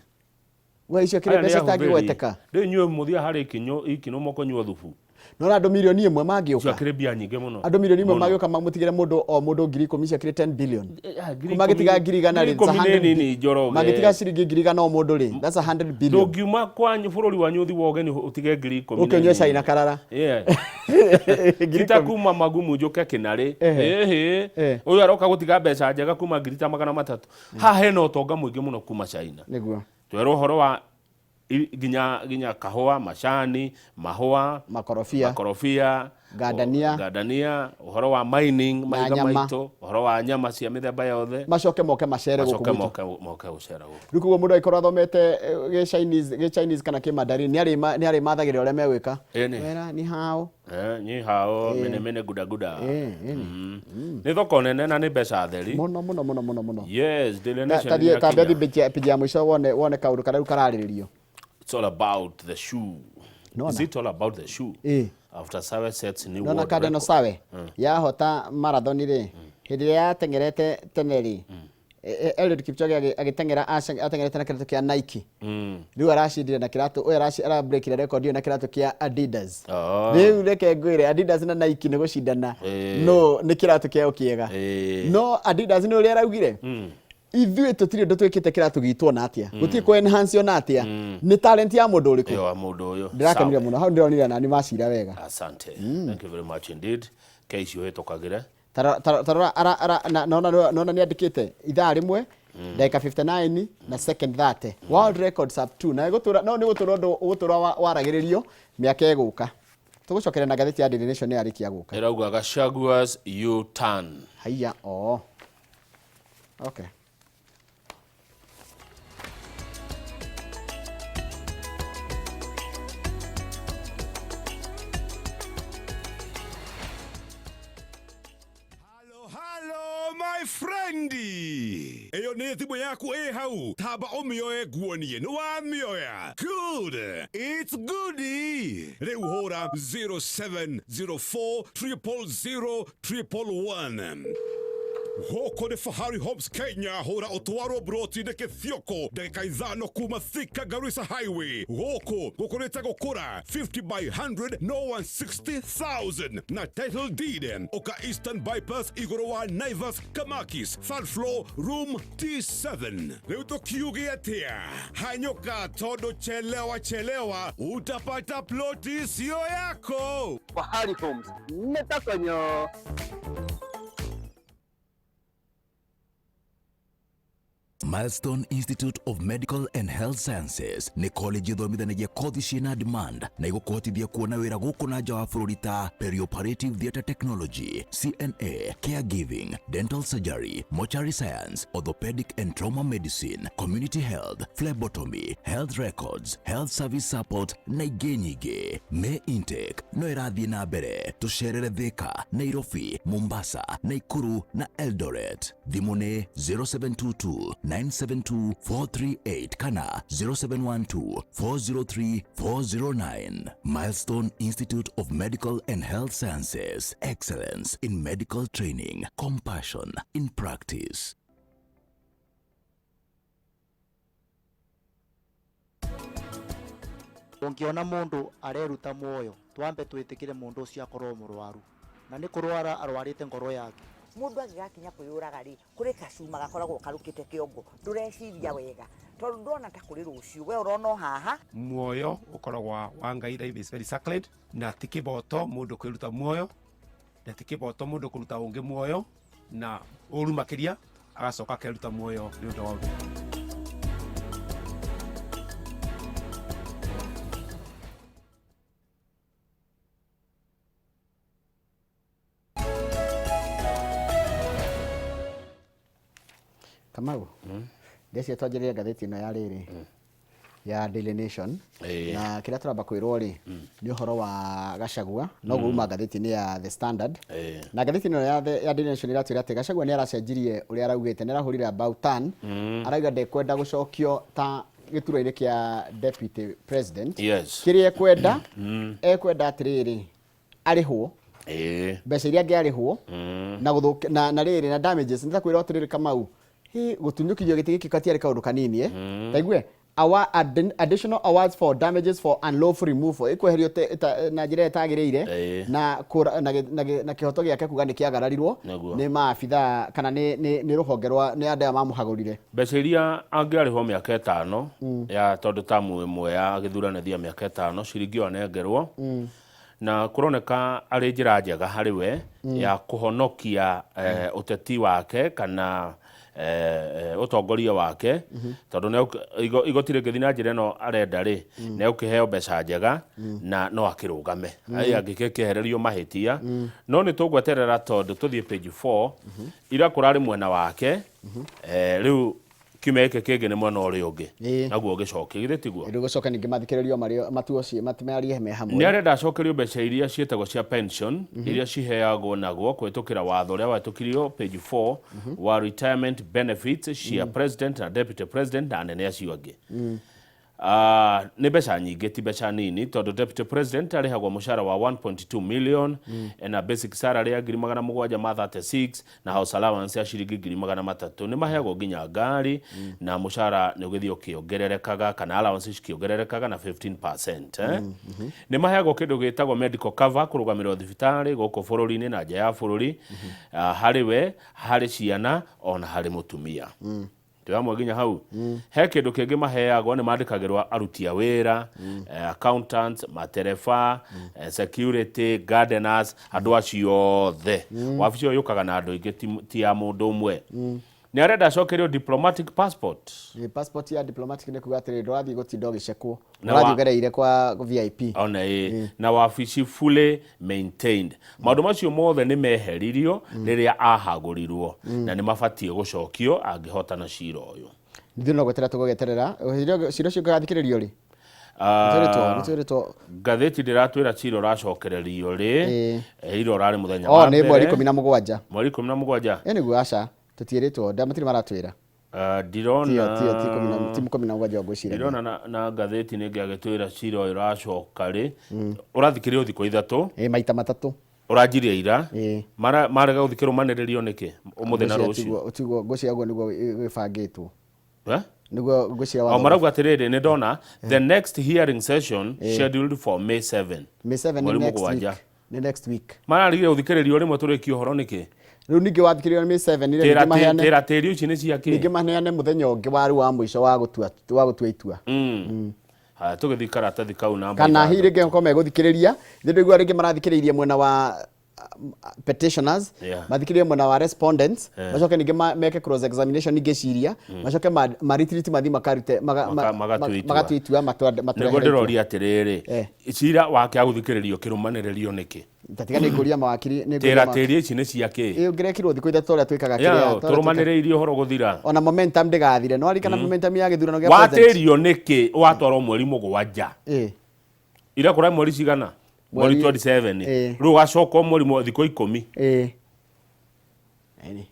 We icio kĩrĩ Aya nĩ mbeca ahũthĩri. itangĩgweteka. Rĩu inyuĩ mũthiaga harĩ ikinũ mũkũnyua thubu. No na andũ 1,000,000 mangĩũka. Ciakĩrĩ mbia nyingĩ mũno. Andũ 1,000,000 Mũno. mangĩũka mamũtigĩre mũndũ o mũndũ 10,000 ciakĩrĩ 10 billion. Ngiri Kuma mangĩtiga ikũmi- 100,000 rĩ, ngiri it's a ikũmi nĩ hundred nini Njoroge. Mangĩtiga ciringi 100,000 o mũndũ rĩ, that's 100 billion. Ndũngiuma kwanyu bũrũri wanyu ũthiĩ wa ũgeni ũtige 10,000 Ũke nĩ ũnyue nini. cai na karara. Yeah. Ngiri Ti ta ikũmi. kuma magumu njũke kĩnarĩ. Ehe. Ĩhĩ. Eh. Ũyũ aroka gũtiga mbeca njega kuma ngiri ta 300. Haha hena ũtonga mũingĩ mũno kuma China. Nĩguo. Twerwo ũhoro wa nginya kahũa, macani, mahũa, Makorobia. makorobia, Gardania. gardania, ũhoro wa mining, mahiga nyama. maitũ, ũhoro wa nyama cia mĩthemba yothe. Macoke moke macere gũkũ Macoke gwitũ. moke gũcera gũkũ. Rĩu koguo mũndũ angĩkorwo athomete gĩ Chinese, gĩ Chinese kana kĩ Mandarin, nĩ arĩmathagĩrĩra ũrĩa megwĩka. Ĩni. Wera, ni hao. Ni hao, mene mene guda guda. Ĩni. Nĩ thoko nene na nĩ mbeca theri. Mũno, mũno, mũno, mũno, mũno. Yes, Daily Nation Ta nĩ thiĩ yakinya. page ya mũico wone kaũndũ karĩa rĩu kararĩrĩrio. It's all about the shoe. Nona. Is it all about the shoe? After Sawe sets new Nona world Cardinal record. Sawe yahota marathon rĩ, hĩndĩ ĩrĩa yateng'erete tene rĩ, Eliud Kipchoge agĩteng'era ateng'erete na kĩratũ kĩa Nike. Rĩu aracindire na kĩratũ, ũyũ arabreakire record ĩyo na kĩratũ kĩa Adidas. Rĩu reke ngwĩre, Adidas na Nike nĩ gũcindana no nĩ kĩratũ kĩao kĩega. No Adidas nĩ ũrĩa araugire, ithuĩ tũtirĩ ũndũ twĩkĩte kĩratũ gitũ ona atĩa, gũtirĩ kũ enhance ona atĩa, nĩ talent ya mũndũ ũrĩkũ. Ĩyo wa mũndũ ũyũ. Ndĩrakenire Sawa. mũno hau, ndĩronire nani macira wega. Asante, thank you very much indeed. Ke icio hĩtũkagĩre. Tarora nona nĩ andĩkĩte ithaa rĩmwe ndagĩka 59 na second 30, world record sub 2, na ĩgũtũra no nĩ gũtũra ũndũ ũgũtũra waragĩrĩrio mĩaka ĩgũka. Tũgũcokeria na ngathĩti ya Daily Nation nĩ yarĩkia gũka. Ĩrauga Gachagua's U-turn. Haiya, oh. Okay. Halo, halo, my friend. Ĩyo nĩ thimũ yaku ĩ hau, tamba ũmĩoe nguonie nĩ wamĩoya. Good, it's good. Rĩu hũra 0704 000 111. Gũkũ nĩ Fahari Homes Kenya. Hũra ũtwarwo broti-inĩ Kĩthioko, ndagĩka 5 kuma Thika Garissa Highway. Gũkũ gũkũrĩte gũkũra 50 by 100 no 160,000 na title deed. Ũka Eastern Bypass, igũrũ wa Naivas Kamakis, third floor, room T7. Rĩu tũkiuge atĩa? Hanyũka, tondũ chelewa chelewa utapata ploti sio yako. Fahari Homes nĩ Milestone Institute of Medical and Health Sciences nĩ college ĩthomithanagia kothi ciĩna demand na igũkũhotithia kuona wĩra gũkũ na nja wa bũrũri ta perioperative theatre technology, CNA, caregiving, dental surgery, mortuary science, orthopedic and trauma medicine, community health, phlebotomy, health records, health service support na ingĩ nyingĩ. May intake no ĩrathiĩ na mbere. Tũcerere Thika, Nairobi, Mombasa, Nakuru na Eldoret. Thimũ nĩ 0722 972 438 kana 0712 403 409. Milestone Institute of Medical and Health Sciences. Excellence in medical training, compassion in practice. Ũngĩona mũndũ areruta muoyo, twambe twĩtĩkĩre mũndũ ũcio akorwo mũrwaru na nĩ kũrwara arwarĩte ngoro yake. Mundu angĩgakinya kwĩyũraga rĩ, kũrĩ kacuma gakoragwo karũkĩte kĩongo, ndũreciria wega tondũ ndona ta kũrĩ rũciũ, we ũrona o haha. Muoyo ukoragwo wa Ngai. Life is very sacred, na ti kiboto mundu kwiruta muoyo, na ti kiboto mundu kuruta ungi muoyo, na uru makiria agacoka akeruta muoyo ni undu wa ũngĩ. Kamau, ndĩcio twanjĩrĩria ngathĩti ĩno ya rĩrĩ ya Daily Nation. Na kĩrĩa tũramba kwĩrwo rĩ, nĩ ũhoro wa Gachagua, noguo uma ngathĩti-inĩ ya The Standard. Na ngathĩti ĩno ya Daily Nation ĩratwĩra atĩ Gachagua nĩ aracenjirie ũrĩa araugĩte, nĩ arahũrire about turn. Arauga ndekwenda gũcokio ta gĩturwa-inĩ kĩa deputy president. Kĩrĩa ekwenda, ekwenda atĩrĩrĩ, arĩhwo mbeca iria angĩarĩhwo na gũthũk na rĩrĩ na damages. Nĩ ta kwĩrwo atĩrĩrĩ, Kamau, hi gũtunyũkithio gĩtĩ gĩkĩ gatiarĩ kaũndũ kanini, eh. Taigue additional awards for damages for unlawful removal, ĩkweherio na njĩra ĩtagĩrĩire na kũra- na gĩ- na gĩ- na kĩhoto gĩake kuga nĩ kĩagararirwo nĩ maabithaa kana nĩ rũhonge rwa nĩ andũ aya mamũhagũrire. Mbeca iria angĩarĩhwo mĩaka 5 ya tondũ tamu ĩmwe ya gĩthurano ĩthia mĩaka 5, ciringi ĩyo anengerwo, na kũroneka arĩ njĩra njega harĩ we ya kũhonokia ũteti wake kana ũtongoria wake, tondũ igoti rĩngĩthiĩ na njĩra ĩno arenda rĩ, nĩ egũkĩheo mbeca njega na no akĩrũgame aya angĩkĩehererio mahĩtia. No nĩ tũgweterera tondũ tũthiĩ page 4. Ira kũrarĩ mwena wake, rĩu kiumia gĩkĩ kĩngĩ nĩ mwena ũrĩa ũngĩ. Naguo ũgĩcokia githĩ tiguo? Rĩu gũcoka ningĩ mathikĩrĩrio matuo marie me hamwe. Nĩ arenda acokerio mbeca iria ciĩtagwo cia pension, iria ciheagwo naguo kũhĩtũkĩra watho ũrĩa wahĩtũkirio, page 4, wa retirement benefits cia president na deputy president na anene acio angĩ. Nĩ mbeca nyingĩ, ti mbeca nini, tondũ deputy president arĩhagwo mũcara wa 1.2 million, ena basic salary ya 736,000 na house allowance ya ciringi 300,000. Nĩ maheagwo nginya ngari, na mũcara nĩ ũgĩthiĩ ũkĩongererekaga, kana allowance cikĩongererekaga na 15%, eh? Nĩ maheagwo kĩndũ gĩtagwo medical cover, kũrũgamĩrĩrwo thibitarĩ gũkũ bũrũri-inĩ na nja ya bũrũri, harĩ we, harĩ ciana, ona harĩ mũtumia. Twĩ hamwe nginya hau? He kĩndũ kĩngĩ maheagwo, nĩ mandĩkagĩrwo aruti a wĩra, accountants, matereba, security, gardeners, andũ acio othe. Wabici ĩyo yũkaga na andũ aingĩ, ti ya mũndũ ũmwe. Nĩ arenda acokerio diplomatic passport. Passport ya diplomatic nĩ kuga atĩrĩrĩ, ndũrathiĩ gũtinda ũgĩcekwo, Na ũrathiĩ ũgereire kwa VIP. Ona ĩ na wabici fully maintained. Maũndũ macio mothe nĩ meheririo rĩrĩa ahagũrirwo, na nĩ mabatiĩ gũcokio angĩhotana cira ũyũ. Ithuĩ no gweterera tũgũgeterera. Cira ũcio ũgathikĩrĩrio rĩ? Nĩtwĩrĩtwo. Ngathĩti ndĩratwĩra cira ũracokererio rĩ. Ira ũrarĩ mũthenya O wa nĩ mweri mbere. 17. Mweri 17. Ĩ nĩguo, aca, tũtiĩrĩtwo, matirĩ maratwĩra. Ndirona. Tio ti 17 ngwĩciria. Ndirona na ngathĩti nĩ ngĩagĩtwĩra cira ũyũ ũracoka rĩ. Ũrathikĩrĩrio thikũ 3. Ĩ, maita matatũ. Ũranjirie ira. Ĩ. Marega gũthikĩrũmanĩrĩrio nĩkĩ ũmũthĩ na Ngwĩciria rũciũ? Tiguo, ngwĩciria ũguo nĩguo gwĩbangĩtwo. Eh? Nĩguo ngwĩciria O watho. Marauga atĩrĩrĩ, nĩ ndona the next hearing session scheduled for May 7. May 7 nĩ Mweri next 7. week. Nĩ next week. Mararigire gũthikĩrĩrio rĩmwe tũrĩkie ũhoro nĩkĩ? Rĩu ningĩ wathikĩrĩrio nĩ May 7 rĩ, ningĩ maheane Tĩra tĩri ici nĩ cia ningĩ kĩ? maheane mũthenya ũngĩ wa rĩu wa mũico wa gũtua itua. Haya, tũgĩthiĩ karatathi kau namba Kana hihi 6. rĩngĩ gũkorwo megũthikĩrĩria, ithuĩ ndĩraigua rĩngĩ marathikĩrĩirie mwena wa petitioners, mathikĩrĩrie mwena wa respondents, macoke ningĩ meke cross examination ngĩciria, macoke ma retreat, mathiĩ makarute Magatue itua. Magatue itua Nĩguo matũrehere itua. Ndĩroria atĩrĩrĩ, cira wake agũthikĩrĩrio kĩrũmanĩrĩrio nĩkĩ? Tatiga nĩ ngũria mawakiri, nĩ ngũria Tĩra tĩri ici nĩ cia kĩ? Ĩ, ũngĩrekirwo thikũ 3 ũrĩa twĩkaga Ya, kĩrĩa ta ũrĩa twĩkaga. Tũrũmanĩrĩirie ũhoro gũthira. Ona momentum ndĩgathire, no arikana momentum ya gĩthurano gĩa president. Watĩrio nĩkĩ watwarwo mweri 7? Ira kũra mweri cigana? Mweri 27. Rĩu ũgacoka mweri thikũ 10. Ĩni.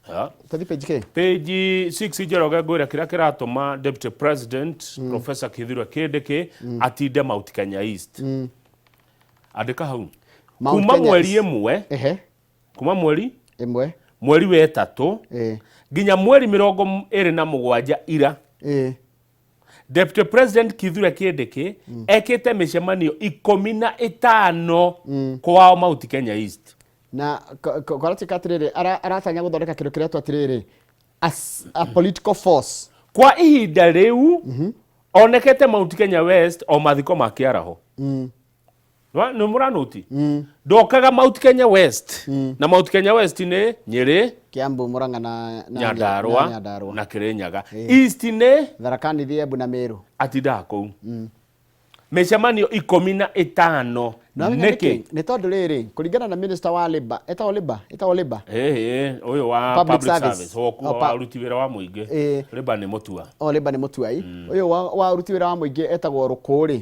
Ya. Tũthiĩ page kĩ? Page 6, Njoroge, ngwĩra kĩrĩa kĩratũma deputy president, Professor Kithure Kindiki, atinde Mount Kenya East. Andĩka hau. Mount Kuma Kenya mweri East. 1, kuma mweri 1. Mweri wa 3 nginya mweri 27 ira, deputy president Kithure Kindiki ekĩte mĩcemanio 15 kwao Mount Kenya East. Na kwaratuĩka atĩrĩrĩ, aratanya gũthondeka kĩndũ kĩretwo atĩrĩrĩ a political force. Kwa ihinda rĩu onekete Mount Kenya West o mathiko ma kĩaraho. Nĩ mũranũti ndokaga Mount Kenya West, na Mount Kenya West nĩ Nyĩrĩ, Kiambu, Murang'a na Nyandarua na Nyandarua. Na Kĩrĩnyaga. East nĩ Tharaka Nithi, Embu na Meru. Atindaga kũu mĩcemanio 15. Na wamenya nĩkĩ? nĩkĩ? Nĩ tondũ rĩrĩ, kũringana na minister wa labor, etagwo labor, etagwo labor. Ĩhĩ, ũyũ wa Public public service. service O, wa aruti wĩra wa mũingĩ. Rĩmba nĩ mũtua. O labor nĩ mũtuai. Ũyũ wa ũruti wĩra wa mũingĩ etagwo Rũkũrĩ,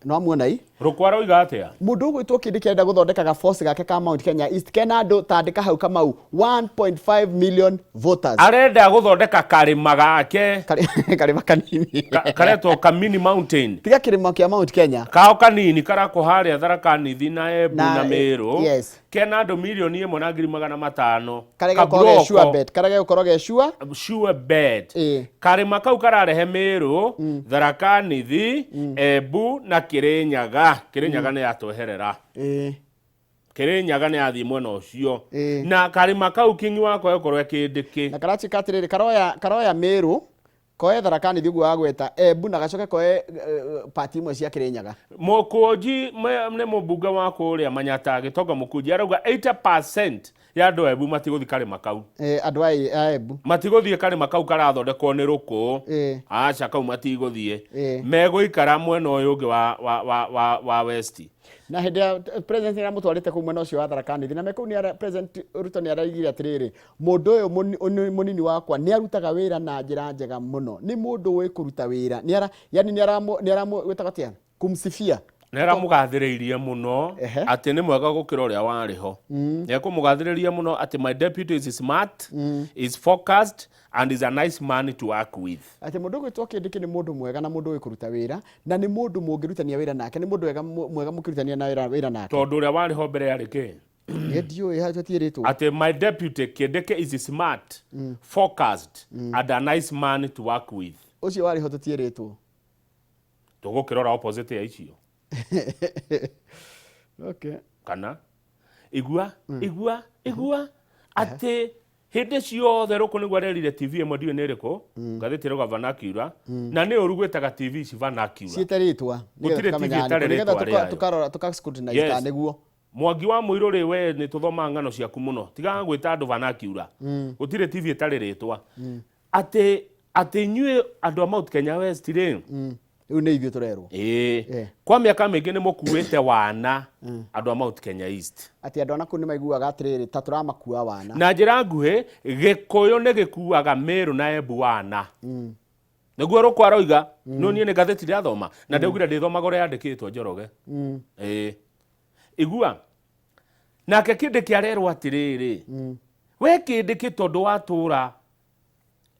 no amuona i. Rũkũ aroiga atĩa? Mũndũ ũgwĩtwo Kindiki arenda gũthondeka ga force gake ka Mount Kenya East kena andũ tandĩka hau Kamau 1.5 million voters. Arenda gũthondeka karĩma gake. Karĩma kanini. Karetwo ka mini mountain. Tiga kĩrĩma kĩa Mount Kenya. Kao kanini karako harĩa Tharaka Nithi na Embu na Meru. Kena andũ 1,500,000. Karĩa gũkorwo ge sure bet, karĩa gũkorwo ge sure. Sure bet. Karĩma kau kararehe Meru, Tharaka Nithi, Embu na Kĩrĩnyaga. Kĩrĩnyaga nĩ yatweherera. Kĩrĩnyaga nĩ yathiĩ mwena ũcio. Na karĩma kau kingi wakwa gũkorwo kĩndĩkĩ. Na karatuĩka atĩrĩrĩ, karoya Meru, koe Tharaka Nithi ũguo wagweta, Embu, na gacoke koe pati imwe cia Kĩrĩnyaga. Mũkũnji nĩ mũmbunge wa kũrĩa Manyata, Gĩtonga Mũkũnji, arauga 80% ya andũ a Embu matigũthiĩ karĩma kau. Andũ a Embu matigũthiĩ karĩma kau karathondekwo nĩ Rũkũ. Aca, kau matigũthiĩ. Megũikara mwena ũyũ ũngĩ wa West. Na hĩndĩ ya president nĩ aramũtwarĩte kũu mwena ũcio wa Tharaka Nithi, na me kũu president Ruto nĩ araigire atĩrĩrĩ, mũndũ ũyũ mũnini wakwa nĩ arutaga wĩra na njĩra njega mũno, nĩ mũndũ ũĩ kũruta wĩra, nĩ ara yani nĩ aramu wĩtaga atĩa, kumsifia. Nĩ aramũgathĩrĩirie mũno Ehe. atĩ nĩ mwega gũkĩra ũrĩa warĩ ho. Nĩ ekũmũgathĩrĩria mũno atĩ my deputy is smart, is focused and is a nice man to work with. Atĩ mũndũ ũgwĩtwo Kindiki nĩ mũndũ mwega na mũndũ ũĩ kũruta wĩra na nĩ mũndũ mũngĩrutania wĩra nake, nĩ mũndũ wega mwega mũkĩrutania na wĩra nake. Tondũ ũrĩa warĩ ho mbere yarĩ kĩ? Niĩ ndiũĩ hau tũtiĩrĩtwo. Atĩ my deputy Kindiki is smart, focused and a nice man to work with. Ũcio warĩ ho tũtiĩrĩtwo. Tũgũkĩrora opposite ya icio. Okay. Kana igua igua igua atĩ hĩndĩ ciothe rũkũ nĩguo arerire TV ĩmwe ndiũĩ nĩ ĩrĩkũ, ngathĩti ĩrauga vernacular, na nĩ ũru gwĩtaga TV ici vernacular. Ciĩte rĩtwa Gũtirĩ TV ĩtarĩ nĩgetha rĩtwa rĩayo. tukarora tuka scrutinize Yes. kana nĩguo. Mwangi wa Mũirũ rĩ, we nĩ tũthomaga ng'ano ciaku mũno, tigaga gwĩta andũ vernacular. Gũtirĩ TV ĩtarĩ rĩtwa. Atĩ atĩ inyuĩ andũ a Mount Kenya West rĩ, Rĩu nĩ ithuĩ tũrerwo. Ĩĩ. Eh. Kwa mĩaka mĩingĩ nĩ mũkuĩte wana andũ a Mount Kenya East. Atĩ andũ a nakũu nĩ maiguaga atĩrĩrĩ ta tũramakua wana. Na njĩra nguhĩ, Gĩkũyũ nĩ gĩkuaga Meru na Embu wana. Nĩguo Rũkũ aroiga, no niĩ nĩ ngathĩti ndĩrathoma na ndaugire ndĩthomaga ũrĩa yandĩkĩtwo Njoroge. Ĩĩ. Igua. Nake Kindiki arerwo atĩrĩrĩ, we Kindiki tondũ watũra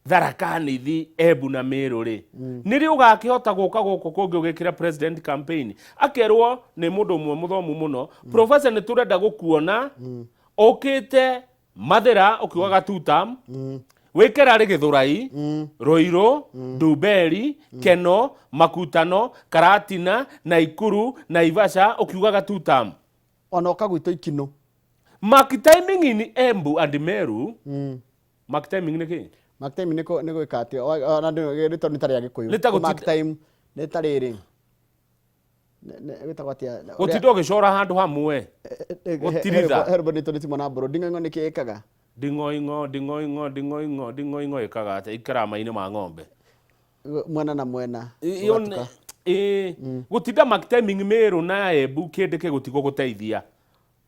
Tharaka Nithi, Embu na Meru rĩ, nĩ rĩ ũgakĩhota gũka gũkũ kũngĩ ũgĩkĩra president campaign? Akerwo nĩ mũndũ ũmwe mũthomu mũno, professor nĩ tũrenda gũkuona ũkĩte Mathĩra ũkiugaga two term, wĩke rarĩ Gĩthũrai, Ruiru, Ndumberi, Keno, Makutano, Karatina, Naikuru, Naivasha ũkiugaga two term. Ona ũka gwitũ Ikinũ. Mark timing in Embu and Meru. Mark timing nĩ kĩ? Mark time nĩ gwĩka atĩ ona rĩtwa nĩ ta rĩa Gĩkũyũ. Nĩ ta Mark time nĩ ta rĩrĩ. Wĩtagwo atĩa? Gũtinda ũgĩcora handũ hamwe. Gũtiritha. Herbo nĩ tũrĩ na mbũrũ. Nding'oing'o nĩ kĩ ĩkaga? Nding'oing'o, nding'oing'o, nding'oing'o, nding'oing'o ĩkaga atĩa? Ikaraga mai-inĩ ma ng'ombe. Mwena na mwena. Ĩyo nĩ- ĩĩ. Gũtinda mark timing Meru na Embu kĩndĩ kĩ gũtigũgũteithia.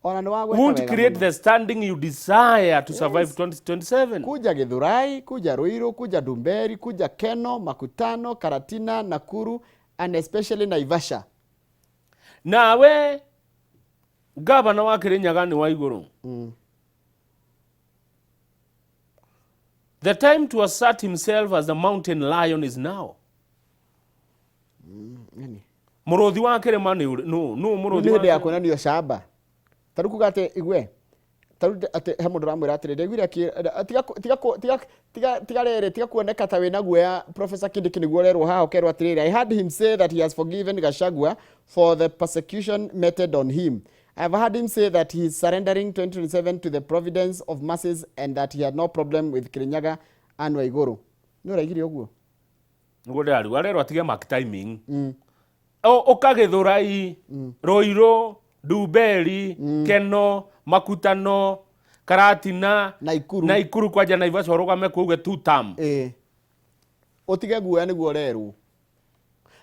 Ona nĩ wagweta Won't wega create mũno. the standing you desire to survive 2027. Kuja Githurai, kuja Ruiru, kuja Ndumberi, kuja Keno, Makutano, Karatina, Nakuru and especially Naivasha. Nawe gavana wa Kirinyaga nĩ wa igũrũ. The time to assert himself as the mountain lion is now. Mũrũthi wa kĩrĩma nĩ ũrĩ- nũ nũ mũrũthi Nĩ wa hĩndĩ ya kĩrĩma? kuonanio camba. Ta rĩu kuga atĩ igue ta rĩu atĩ he mũndũ ũramwĩra atĩrĩ ndaiguire tiga tiga tiga tiga tiga rĩrĩ tiga kuoneka ta wĩna guoya Professor Kindiki nĩguo ũrerwo haha ũkerwo atĩrĩrĩ I heard him say that he has forgiven Gachagua for the persecution meted on him. I have heard him say that he is surrendering 2027 to the providence of masses and that he had no problem with Kirinyaga and Waiguru. Nĩ ũraigire ũguo? Nĩguo ndĩrarigu arerwo atige mark timing. Ũka Gĩthũrai, Ruiru, Ndumberi, Keno, Makutano, Karatina, Naikuru. Naikuru kwanja Naivasha ũrũgame kũu uge two term. Ĩĩ. Ũtige guoya nĩguo ũrerwo.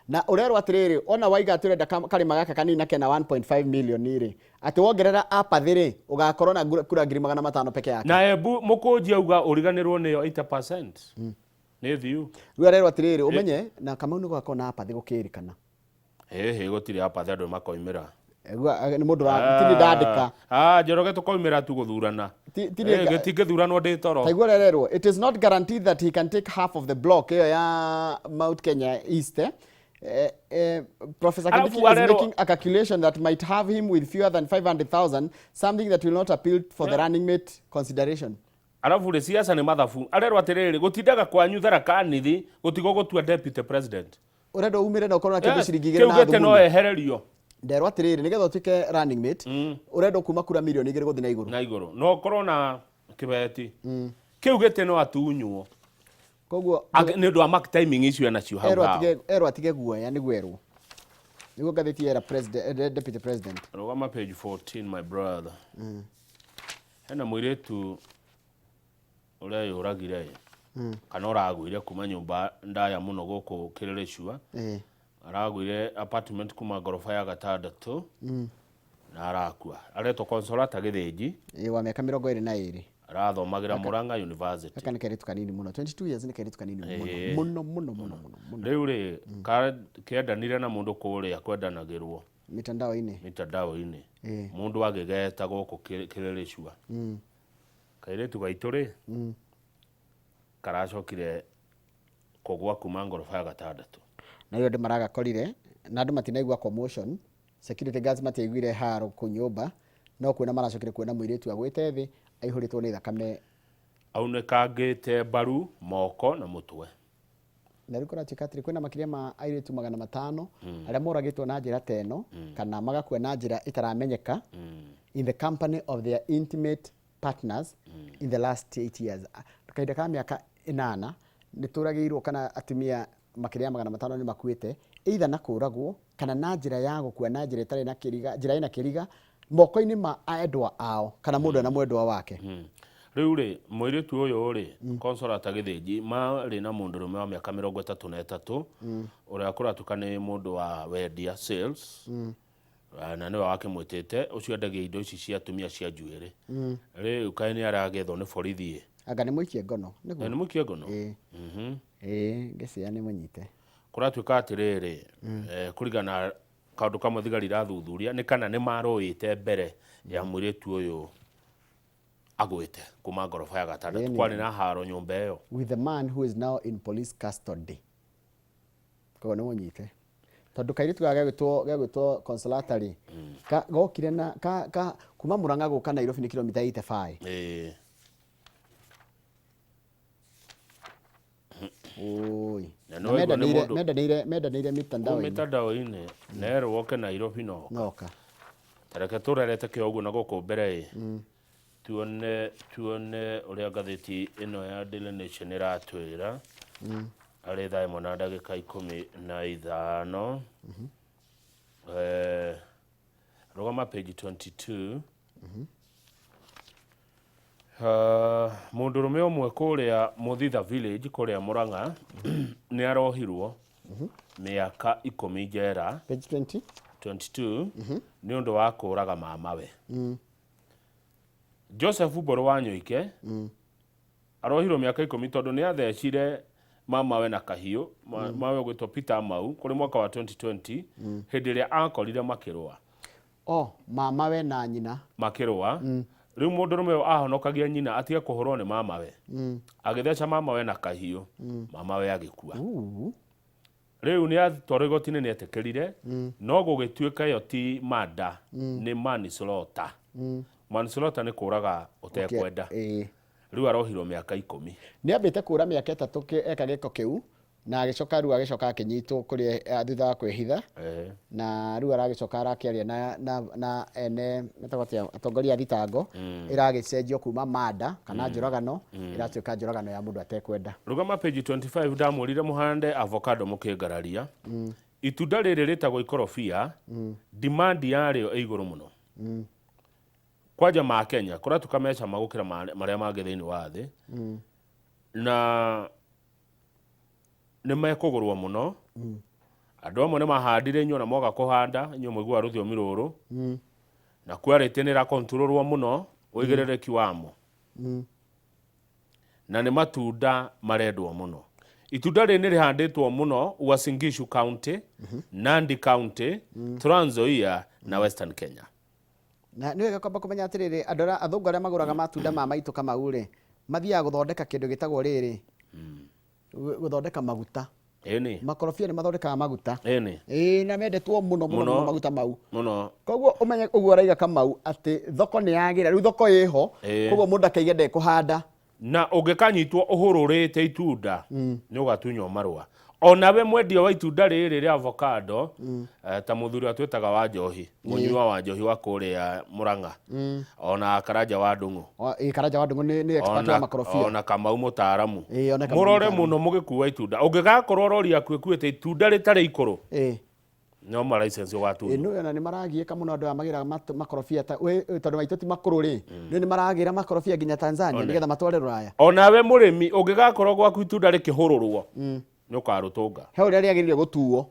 Na ũrerwo atĩrĩrĩ, ona waiga atĩ ũrenda karĩma gaka kanini na kena 1.5 million rĩ, atĩ wongerera apathy rĩ, ũgakorwo na kura 500,000 peke yake. Na Embu mũkũnji auga ũriganĩrwo nĩyo 80%. Nĩ thiu. Rĩu arerwo atĩrĩrĩ, ũmenye na Kamau nĩ gũgakorwo na apathy gũkĩrĩkana. Ĩhĩ gũtirĩ apathy andũ makoimĩra. Nĩ mũndũ ti niĩ ndandĩka. Njoroge tũkoimĩra tu gũthurana. Ti niĩ Gĩtingĩthuranwo ndĩ toro. Taigua ũrererwo, it is not guaranteed that he can take half of the block ĩyo ya Mount Kenya East. Professor Alafu Kindiki is arerwo making a calculation that might have him with fewer than 500,000, something that will not appeal for the running mate consideration. Arabu rĩ siasa nĩ mathabu. Arerwo atĩrĩrĩ, gũtindaga kwanyu Tharaka Nithi gũtigũgũtua deputy president. Ũrenda umĩre na ũkorwo na kĩndũ Yes, ciringi igĩrĩ kĩu na gĩtĩ no thumuni. ehererio. Nderwo atĩrĩrĩ, nĩgetha ũtuĩke running mate, ũrendwo kuma kura milioni igĩrĩ gũthiĩ na igũrũ. Na igũrũ. No ũkorwo na kĩbeti. Kĩu gĩtĩ no atunywo. Koguo Nĩ ũndũ wa mark timing icio enacio hau hao. Erwo atige guoya nĩguo erwo. Nĩguo ngathĩti yera deputy president. Rũgama page 14 my brother. Hena mũirĩtu ũreyũragire kana ũragũire kuma nyũmba ndaya mũno gũkũ Kĩrĩrĩcua. Aragũire apartment kuma ngoroba ya gatandatũ na arakua. Aretwo Consolata Gĩthĩnji. Wa mĩaka mĩrongo ĩrĩ na ĩrĩ. Arathomagĩra Murang'a University. Gaka nĩ kairĩtu kanini mũno. 22 years nĩ kairĩtu kanini mũno. Mũno, mũno, mũno, mũno, mũno. Rĩu rĩ, kendanire na mũndũ kũrĩa kwendanagĩrwo. Mitandao-inĩ. Mitandao-inĩ. Ĩĩ. Mũndũ agĩgeta gũkũ kĩrĩrĩcua. Kairĩtu gaitũ rĩ, karacokire kũgwa kuma ngoroba ya gatandatũ. Na rĩu andũ maragakorire na andũ matinaigua commotion, security guards matiaiguire haro kũu nyũmba, no kuona maracokire kuona mũirĩtu agwĩte thĩ aihũrĩtwo nĩ thakame. Aunĩkangĩte mbaru, moko na mũtwe. Na rĩu kũratuĩka atĩrĩ, kwĩna makĩria ma airĩtu 500 arĩa moragĩtwo na njĩra ta ĩno kana magakua na njĩra ĩtaramenyeka in the company of their intimate partners in the last 8 years. Kahinda ka mĩaka 8 nĩ tũragĩirwo kana atumia makĩria ya 500 nĩ makuĩte either na kũragwo kana na njĩra ya gũkua na njĩra ĩtarĩ na kĩriga, njĩra ĩna kĩriga moko-inĩ ma endwa ao kana mũndũ ena mwendwa wake. Rĩu rĩ, mũirĩtu ũyũ rĩ, Consolata Gĩthĩnji, marĩ na mũndũrũme wa mĩaka 33 ũrĩa kũratuĩka nĩ mũndũ wa wendia sales, na nĩwe wakĩmwĩtĩte, ũcio endagia indo ici cia atumia cia njuĩrĩ. Rĩu kaĩ nĩ aragethwo nĩ borithi ĩ? Anga nĩ mũikie ngono, nĩguo? Nĩ mũikie ngono? Ĩĩ. Ĩĩ, ngĩciria nĩ mũnyite. Kũratuĩka atĩrĩrĩ, kũringana na kaũndũ kamwe thigari irathuthuria nĩ kana nĩ marũĩte mbere ya mũirĩtu ũyũ agwĩte kuma ngoroba ya gatandatũ. Kwarĩ na haro nyũmba ĩyo. With the man who is now in police custody. Koguo nĩ mũnyite. Tondũ kairĩtu gaka gegwĩtwo Consolata rĩ, gokire na, ka, ka, kuma Murang'a gũka Nairobi nĩ kilomita 85. Oi. Na Na nĩ waigua nĩ mũndũ- mendanĩire Kũu mitandao-inĩ. mitandao-inĩ, nerwo oke Nairobi no. Noka. Ta reke tũrerete kĩo ũguo na gũkũ mbere ĩ. Tuone ũrĩa ngathĩti ĩno ya Daily Nation ĩratwĩra. Arĩ thaa ĩmwe na ndagĩka 15. Rũgama page 22. Mũndũrũme ũmwe kũrĩa Mũthitha village kũrĩa Murang'a nĩ arohirwo mĩaka 10 njera. Page 20? 22, nĩ ũndũ wa kũraga mamawe. Joseph Mbũrũ wa Nyoike arohirwo mĩaka 10 tondũ nĩ athecire mamawe na kahiũ, mawe ũgwĩtwo Peter Mau kũrĩ mwaka wa 2020 hĩndĩ ĩrĩa akorire makĩrũa. Oh, mamawe na nyina. Makĩrũa. Rĩu mũndũrũme ũyũ ahonokagia nyina atige kũhũrwo nĩ mamawe. Agĩtheca mamawe na kahiũ, mamawe agĩkua. Rĩu nĩ atwarwo igoti-inĩ nĩ etĩkĩrire, no gũgĩtuĩka ĩyo ti murder, nĩ manslaughter. Manslaughter nĩ kũraga ũtekwenda. Rĩu arohirwo mĩaka 10. Nĩ ambĩte kũra mĩaka 3 eka gĩko kĩu, na agĩcoka rĩu agĩcoka akĩnyitwo kũrĩa, thutha wa kwĩhitha. Na rĩu aragĩcoka arakĩaria na ene metagwo atĩa, atongoria a thitango, ĩragĩcenjio kuma murder kana njũragano, ĩratuĩka njũragano ya mũndũ atekwenda. Rũgama page 25 ndamwĩrire mũhande avocado mũkĩngararia. Itunda rĩrĩ rĩtagwo ikorobia, demand yarĩo ĩ igũrũ mũno. Kwanja ma Kenya, kũratuĩka me cama gũkĩra marĩa mangĩ thĩinĩ wa thĩ. Na nĩ mekũgũrwo mũno. Andũ amwe nĩ mahandire inyuĩ ona mwoka kũhanda, inyuĩ mũiguaga rũthiomi rũrũ. Na quality nĩ ĩrakontrolwo mũno, ũigĩrĩrĩki wamo. Na nĩ matunda marendwo mũno. Itunda rĩrĩ nĩ rĩhandĩtwo mũno Uasin Gishu County, Nandi County, Trans Nzoia na Western Kenya. Na nĩ wega kwamba kũmenya atĩrĩrĩ, andũ arĩa athũngũ arĩa magũraga matunda ma maitũ Kamau rĩ, mathiaga gũthondeka kĩndũ gĩtagwo rĩrĩ, gũthondeka maguta. Makorobia nĩ mathondekaga maguta. Ĩĩ, na mendetwo mũno, mũno, mũno maguta mau. Mũno. Koguo ũmenye ũguo ũraiga Kamau atĩ thoko nĩ yagĩra, rĩu thoko ĩho, koguo mũndũ akaige ndekũhanda. Na ũngĩkanyitwo ũhũrũrĩte itunda, nĩ ũgatunywo marũa. Onawe mwendia wa itunda rĩrĩ rĩa avocado, ta mũthuri ũrĩa twĩtaga wa njohi, mũnyua wa njohi wa kũrĩa Murang'a, ona Karanja wa Ndung'u. Karanja wa Ndung'u nĩ expert wa makorobia. Ona Kamau mũtaaramu. Ona Kamau Mũrore mũtaaramu. mũno mũgĩkua itunda. Ũngĩgakorwo rori yaku ĩkuĩte itunda rĩtarĩ ikũrũ, no ma license ũgatunywo. Nĩ ona nĩ maragiĩka mũno andũ aya magĩraga makorobia ta, we, tondũ maitũ ti makũrũ rĩ, nĩ maragĩra makorobia nginya Tanzania nĩgetha matware Rũraya. Onawe mũrĩmi ũngĩgakorwo gwaku itunda rĩkĩhũrũrwo, nĩ ũkarũtũnga. He ũrĩa rĩagĩrĩire gũtuo.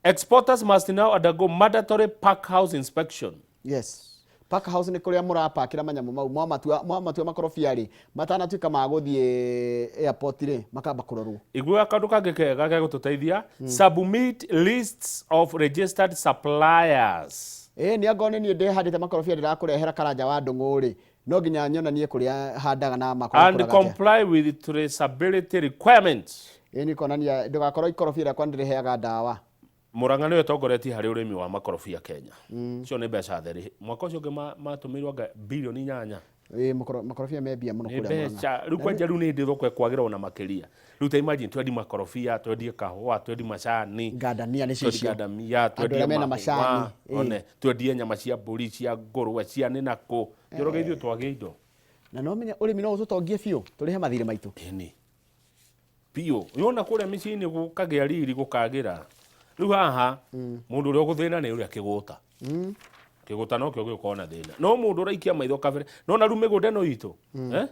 Exporters must now undergo mandatory pack house inspection. Yes. Pack house nĩ kũrĩa mũrapakĩra manyamũ mau mwamatua mwamatua makorobia rĩ matanatuĩka ma gũthiĩ airport rĩ makamba kũrorwo. Igua kaũndũ kangĩ kega gegũtũteithia, submit lists of registered suppliers. Ĩĩ nĩ angorwo nĩ niĩ ndĩhandĩte makorobia ndĩrakũrehera Karanja wa Ndũng'ũ rĩ no nginya nyonanie kũrĩa handaga na makwa And makũraga atĩa. comply with traceability requirements. Ĩĩ nĩ kuonania ndũgakorwo ikorobia rĩakwa nĩ rĩheaga ndawa. Murang'a nĩyo ĩtongoretie harĩ ũrĩmi wa makorobia Kenya. Icio nĩ mbeca theri. Mwaka ũcio ũngĩ matũmĩirwo anga bilioni 8. Ĩĩ makorobia me mbia mũno Nĩ kũrĩa Murang'a. mbeca. Rĩu kwanja rĩu nĩ hĩndĩ thoko ĩkwagĩra ona makĩria. Rĩu ta imagine twendi makorobia, twendie kahũa, twendi macani. Ngandamia nĩcio Twendi icio. ngandamia, Andũ twendie arĩa mena mahũa, macani. Ĩĩ. one, twendie nyama cia mbũri, cia ngũrwe, cia nĩ na kũ. Njoroge ithuĩ twagĩa indo. Na no menya ũrĩmi no ũtũtongie biũ tũrĩhe mathirĩ maitũ. Ĩni. Biũ. Yona kũrĩa mĩciĩ-inĩ gũkagĩa riri gũkagĩra. Rĩu haha mũndũ ũrĩa ũgũthĩna nĩ ũrĩa kĩgũta. Kĩgũta nokĩo gĩgũkorwo na thĩna. No mũndũ ũraikia maitho kabere. Nona rĩu mĩgũnda ĩno itũ. Eh?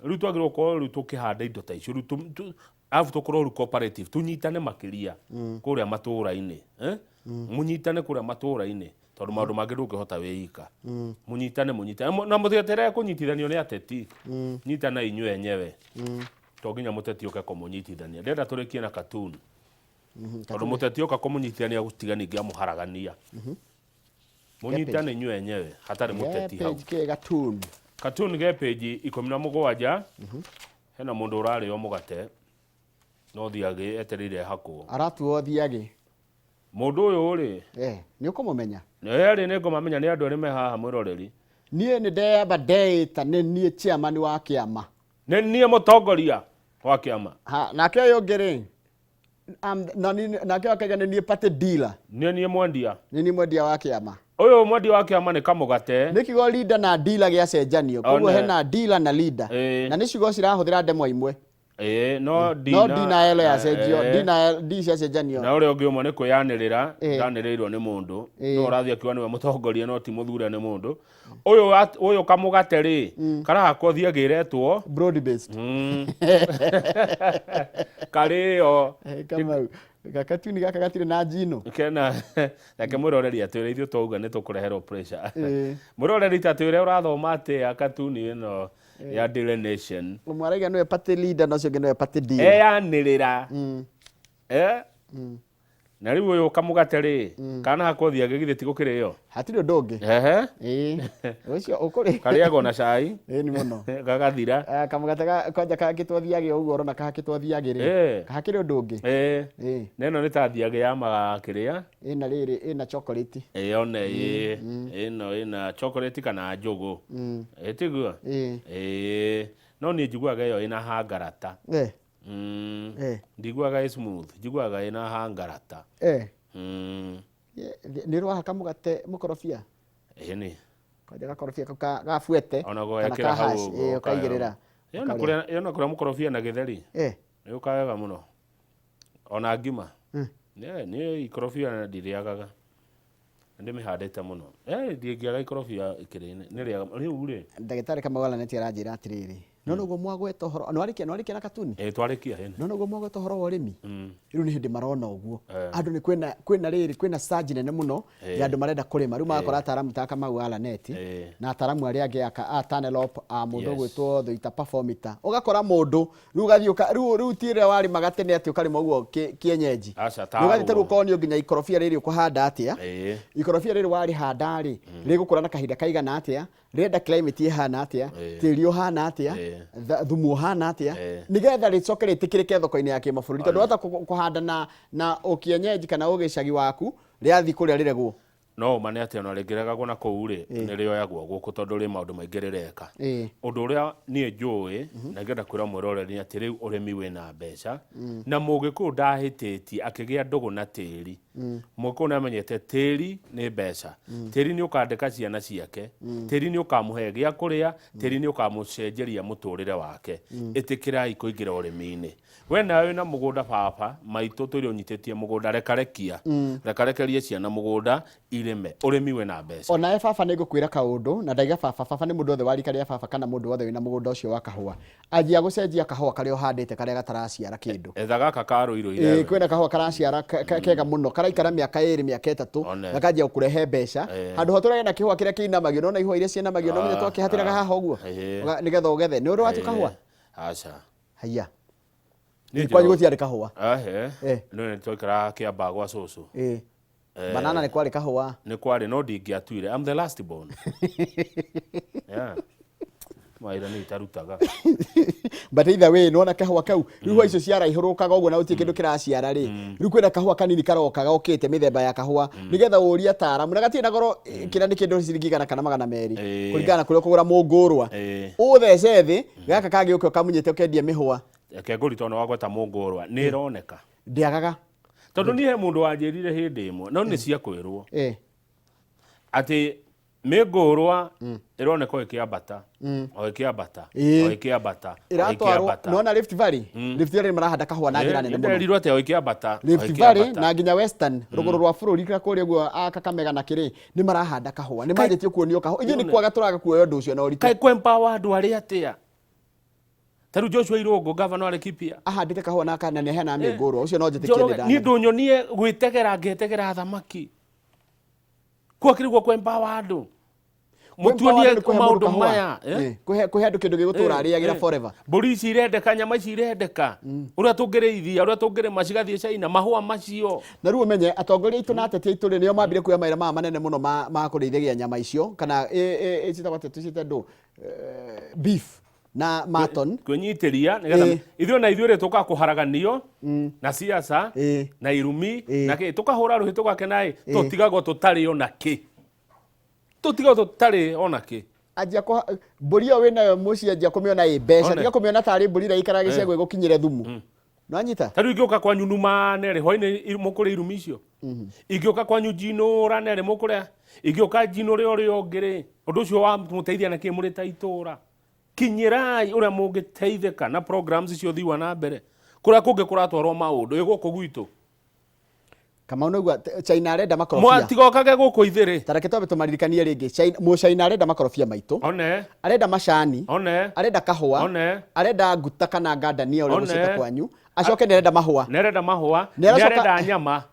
Rĩu twagĩrĩirwo gũkorwo rĩu tũkĩhanda indo ta icio. Rĩu arabu tũkorwo rĩu cooperative tũnyitane makĩria kũrĩa matũũra-inĩ. Eh? Mũnyitane kũrĩa matũũra-inĩ tondũ maũndũ mangĩ ndũngĩhota wĩ ika. Mũnyitane mũnyitane na mũtigeterere kũnyitithanio nĩ ateti. Nyitana inyuĩ enyewe. To nginya mũteti ũke kũmũnyitithania. Ndĩrenda tũrĩkie na cartoon. Tondũ mũteti oka kũmũnyitithania gũtiga ningĩ amũharagania. Mũnyitane inyuĩ enyewe hatarĩ mũteti hau. Page kĩ cartoon. Cartoon ge page 17 hena mũndũ ũrarĩo mũgate no thiagĩ etereire hakwo. Aratuo thiagĩ. Mũndũ ũyũ rĩ Nĩ ũkũmũmenya. Erĩ nĩ ngũmamenya nĩ andũ erĩ me haha mwĩroreri. Niĩ nĩ ndeyamba ndeĩta nĩ niĩ chairman wa kĩama. Nĩ niĩ mũtongoria wa kĩama. Ha, nake ũyũ ũngĩ rĩ nake ũyũ akauga nĩ niĩ party dealer. Nĩ niĩ mwendia. Nĩ niĩ mwendia wa kĩama. Ũyũ mwendia wa kĩama nĩ kamũgate. Nĩ kiugo leader na dealer gĩacenjanio. Koguo One. hena dealer na leader. Na nĩ ciugo cirahũthĩra ndemwa imwe. Ĩĩ, no D No D na L yacenjio, eh, D na L, D ciacenjanio. Na ũrĩa ũngĩ ũmwe nĩ kwĩyanĩrĩra, Eh. ndanĩrĩirwo nĩ mũndũ. Eh. No ũrathiĩ akiuga nĩwe mũtongoria no ti mũthure nĩ mũndũ. Ũyũ ũyũ kamũgate rĩ, karahakwo thiagĩretwo broad based. Karĩo. Kamau, gakatuni gaka gatirĩ na njino. Kena reke mwĩroreri atwĩre ithuĩ twauga nĩ tũkũreherwo pressure. Eh. Mwĩroreri ta twĩre ũrathoma atĩa katuni ĩno ya Daily Nation. Ũmwe arauga nĩwe party leader na ũcio ũngĩ nĩwe party dealer. Eyanĩrĩra. Eh? Na rĩu ũyũ kamũgate rĩ, kana hakwo thiagĩ githĩ ti gũkĩrĩo? Hatirĩ ũndũ ũngĩ. Ehe. Ĩĩ. Ũcio ũkũrĩ. Karĩagwo na cai. Ĩĩ nĩ mũno. Gagathira. Kamũgate kwanja kahakĩtwo thiagĩ ũguo ũrona kahakĩtwo thiagĩ rĩ. Eh. Hakĩrĩ ũndũ ũngĩ. Ĩĩ. Ĩĩ. Na ĩno nĩ ta thiagĩ ya magakĩrĩa. Ĩna rĩrĩ, ĩna chocolate. Ĩĩ one ĩĩ. Ĩno ĩna chocolate kana njũgũ. Ĩĩ tiguo? Ĩĩ. Ĩĩ. No niĩ njiguaga ĩyo ĩna hangarata. Eh. Ndiguaga ĩ smooth, njiguaga ĩna hangarata. Nĩ ũrahaka mũgate mũkorobia? Ĩĩ nĩ. Kwanja gakorobia kau gabuete Ona kana gwekĩra ka hau hash, ũguo ĩĩ, ũkaigĩrĩra. Ĩyo na kũrĩa mũkorobia na gĩtheri. Nĩ ũkaga wega mũno. Ona ngima. Niĩ ikorobia ndirĩagaga. Ndĩmĩhandĩte mũno. Ndingĩaga ikorobia ikĩrĩ-inĩ. Nĩrĩaga rĩu rĩ. Ndagĩtarĩ Kamau Alaneti aranjĩra atĩrĩrĩ, no noguo mwagweta ũhoro, nĩwarĩkia na katuni? Ĩĩ twarĩkia hĩndĩ. No noguo mwagweta ũhoro wa ũrĩmi? Rĩu nĩ hĩndĩ marona ũguo. Andũ nĩ kwĩna rĩrĩ, kwĩna surge nene mũno ya andũ marenda kũrĩma. Rĩu magakora ataramu ta Kamau Alaneti na ataramu arĩa angĩ a Tanelop, a mũndũ ũgwĩtwo Thuita Performita. Ũgakora mũndũ rĩu ũgathiĩ rĩu ti rĩrĩa warĩmaga tene atĩ ũkarĩma ũguo kĩenyenji. Aca, Rĩu ũgathiĩ ta rĩu tarwo. ũkonio nginya ikorobia rĩrĩ ũkũhanda atĩa. Ikorobia rĩrĩ warĩhanda rĩ, rĩgũkũra na kahinda kaigana atĩa, rĩenda climate ĩhana atĩa, tĩri ũhana atĩa, thumu ũhana atĩa, nĩgetha rĩcoke rĩtĩkĩrĩke thoko-inĩ ya kĩmabũrũri. Tondũ wahota kũhanda na ũkĩenyenji kana ũgĩcagi waku, rĩathiĩ kũrĩa rĩregwo. No ũma nĩ atĩ ona rĩngĩregagwo na kũu rĩ, nĩ rĩoyagwo gũkũ tondũ rĩ maũndũ maingĩ rĩreka. Ũndũ ũrĩa niĩ njũĩ, na ngĩenda kwĩra mwĩroreri nĩ atĩ rĩu ũrĩmi wĩna mbeca, na Mũgĩkũyũ ndahĩtĩtie akĩgĩa ndũgũ na tĩri. Mũgĩkũyũ nĩ amenyete tĩri nĩ mbeca. Tĩri nĩ ũkandĩka ciana ciake, tĩri nĩ ũkamũhe gĩa kũrĩa, tĩri nĩ ũkamũcenjeria mũtũrĩre wake. Ĩtĩkĩrai kũingĩra ũrĩmi-inĩ. We nawe wĩna mũgũnda baba, maitũ tũire ũnyitĩtie mũgũnda, rekarekia. Rekarekerie ciana mũgũnda, Irĩme ũrĩmi wĩna mbeca. Onawe baba nĩ ngũkwĩra kaũndũ na ndaiga baba, baba nĩ mũndũ wothe wa rika rĩa baba kana mũndũ wothe wĩna mũgũnda ũcio wa kahũa. Anjia gũcenjia kahũa karĩa ũhandĩte karĩa gataraciara kĩndũ. Etha gaka ka Ruiru Ĩĩ, 11. kwĩna kahũa karaciara kega mũno karaikara mĩaka ĩrĩ mĩaka ĩtatũ One. gakanjia gũkũrehe mbeca. Handũ ha ũtũrage na kĩhũa kĩrĩa kĩinamagio nona ihũa iria ciinamagio no nginya twakĩhatĩraga haha ũguo nĩgetha ũgethe. Nĩ ũrĩ watua kahũa? Aca. Haiya. Niĩ Kwanyu njĩra- gũtiarĩ kahũa. Ahe. Eh. Nĩ twaikaraga Kĩambaa gwa cũcũ. Ĩĩ. Banana nĩ kwarĩ kahũa. Nĩ kwarĩ no ndingĩatuire. I'm the last born. Yeah. Mawĩra nĩ itarutaga. But either way nona kahũa kau rĩu hwa icio ciaraihũrũkaga ũguo na gũtirĩ kĩndũ kĩraciara rĩ, rĩu kwĩna kahũa kanini karoka gokĩte mĩthemba ya kahũa nĩgetha ũrie ataaramu na gatirĩ na goro, kĩrĩa nĩ kĩndũ ciringi 100 kana 200 kũringana na kũrĩa ũkũgũra mũngũrwa, ũthece thĩ gaka kangĩ ũke ũkamunyĩte ũkendia mĩhũa. Reke ngũri tondũ wagweta mũngũrwa nĩ ĩroneka. Ndĩagaga. Tondũ niĩ he mũndũ wanjĩrire hĩndĩ ĩmwe no nĩ cia kwĩrwo atĩ mĩngũrwa ĩroneka o ĩkĩambata, o ĩkĩambata, o ĩkĩambata, o Ĩratwarwo ĩkĩambata. Nona Rift Valley, Rift Valley marahanda kahũa na njĩra nene mũno. Nĩnderirwo atĩ o ĩkĩambata, o Rift Valley ĩkĩambata. na nginya Western rũgũrũ rwa bũrũri kũrĩa kũrĩa ũguo a Kakamega na kĩrĩ nĩ marahanda kahũa, nĩ manjĩtie kuonio kahũa, ithuĩ nĩ kwaga tũraga kuoya ũndũ ũcio na ũritũ. Kaĩ kwempower andũ arĩa atĩa? Ta rĩu Joshua Irũngũ gavana wa Laikipia ahandĩte kahũa na kana nĩ aheanaga mĩngũrwa, ũcio no njĩtĩkie Njoroge, nĩ niĩ ndana. ndũnyonie gwĩtegera ngetegera thamaki kwakĩrĩ guo kwempower andũ mũtuonie Kwempower andũ nĩ kũhe mũndũ maũndũ kahũa. maya eh? Kũhe kũhe andũ kĩndũ gĩgũtũra arĩagĩra forever. Mbũri ici irendeka, nyama ici irendeka, ũrĩa tũngĩrĩithia, ũrĩa tũngĩrĩma cigathiĩ China, mahũa macio. Na rĩu ũmenye atongoria aitũ na ateti aitũ rĩ nĩo mambire kuoya mawĩra maya manene mũno ma kũrĩithagia nyama icio kana ciĩtagwo atĩa tũciĩte ndũ beef na mutton. Kwĩnyitĩria nĩgetha ithuĩ na ithuĩ rĩ tũkaga kũharaganio na siasa na irumi na kĩ, tũkahũra rũhĩ tũgakena ĩ, tũtigagwo tũtarĩ ona kĩ, tũtigagwo tũtarĩ ona kĩ. Anjia kũ mbũri ĩyo wĩnayo mũciĩ anjia kũmĩona ĩ mbeca, One. tiga kũmĩona tarĩ mbũri ĩrĩa ĩikaraga gĩcegũ ĩgũkinyĩre thumu. Nĩwanyita? Ta rĩu ingĩũka kwanyu numane rĩ hwainĩ mũkũrĩa irumi icio, ingĩũka kwanyu njinũrane rĩ mũkũrĩa, ingĩũka njinũre ũrĩa ũngĩ rĩ, ũndũ ũcio wa mũteithia na kĩ mũrĩ ta itũra. Kinyĩrai ũrĩa mũngĩteithĩka na programs icio thiwa na mbere kũrĩa kũngĩ kũratwarwo maũndũ ĩ gũkũ gwitũ. Kamau nĩguo China arenda makorobia. Mwatigokage gũkũ ithĩrĩ. Ta reke twambe tũmaririkanie rĩngĩ. China, Mũcaina arenda makorobia maitũ. One. Arenda macani. One. Arenda kahũa. One. Arenda nguta kana ngandania ũrĩa One. mũciĩta kwanyu. Acoke nĩ arenda mahũa. Nĩ arenda mahũa. Nĩ Nĩ arenda nyama.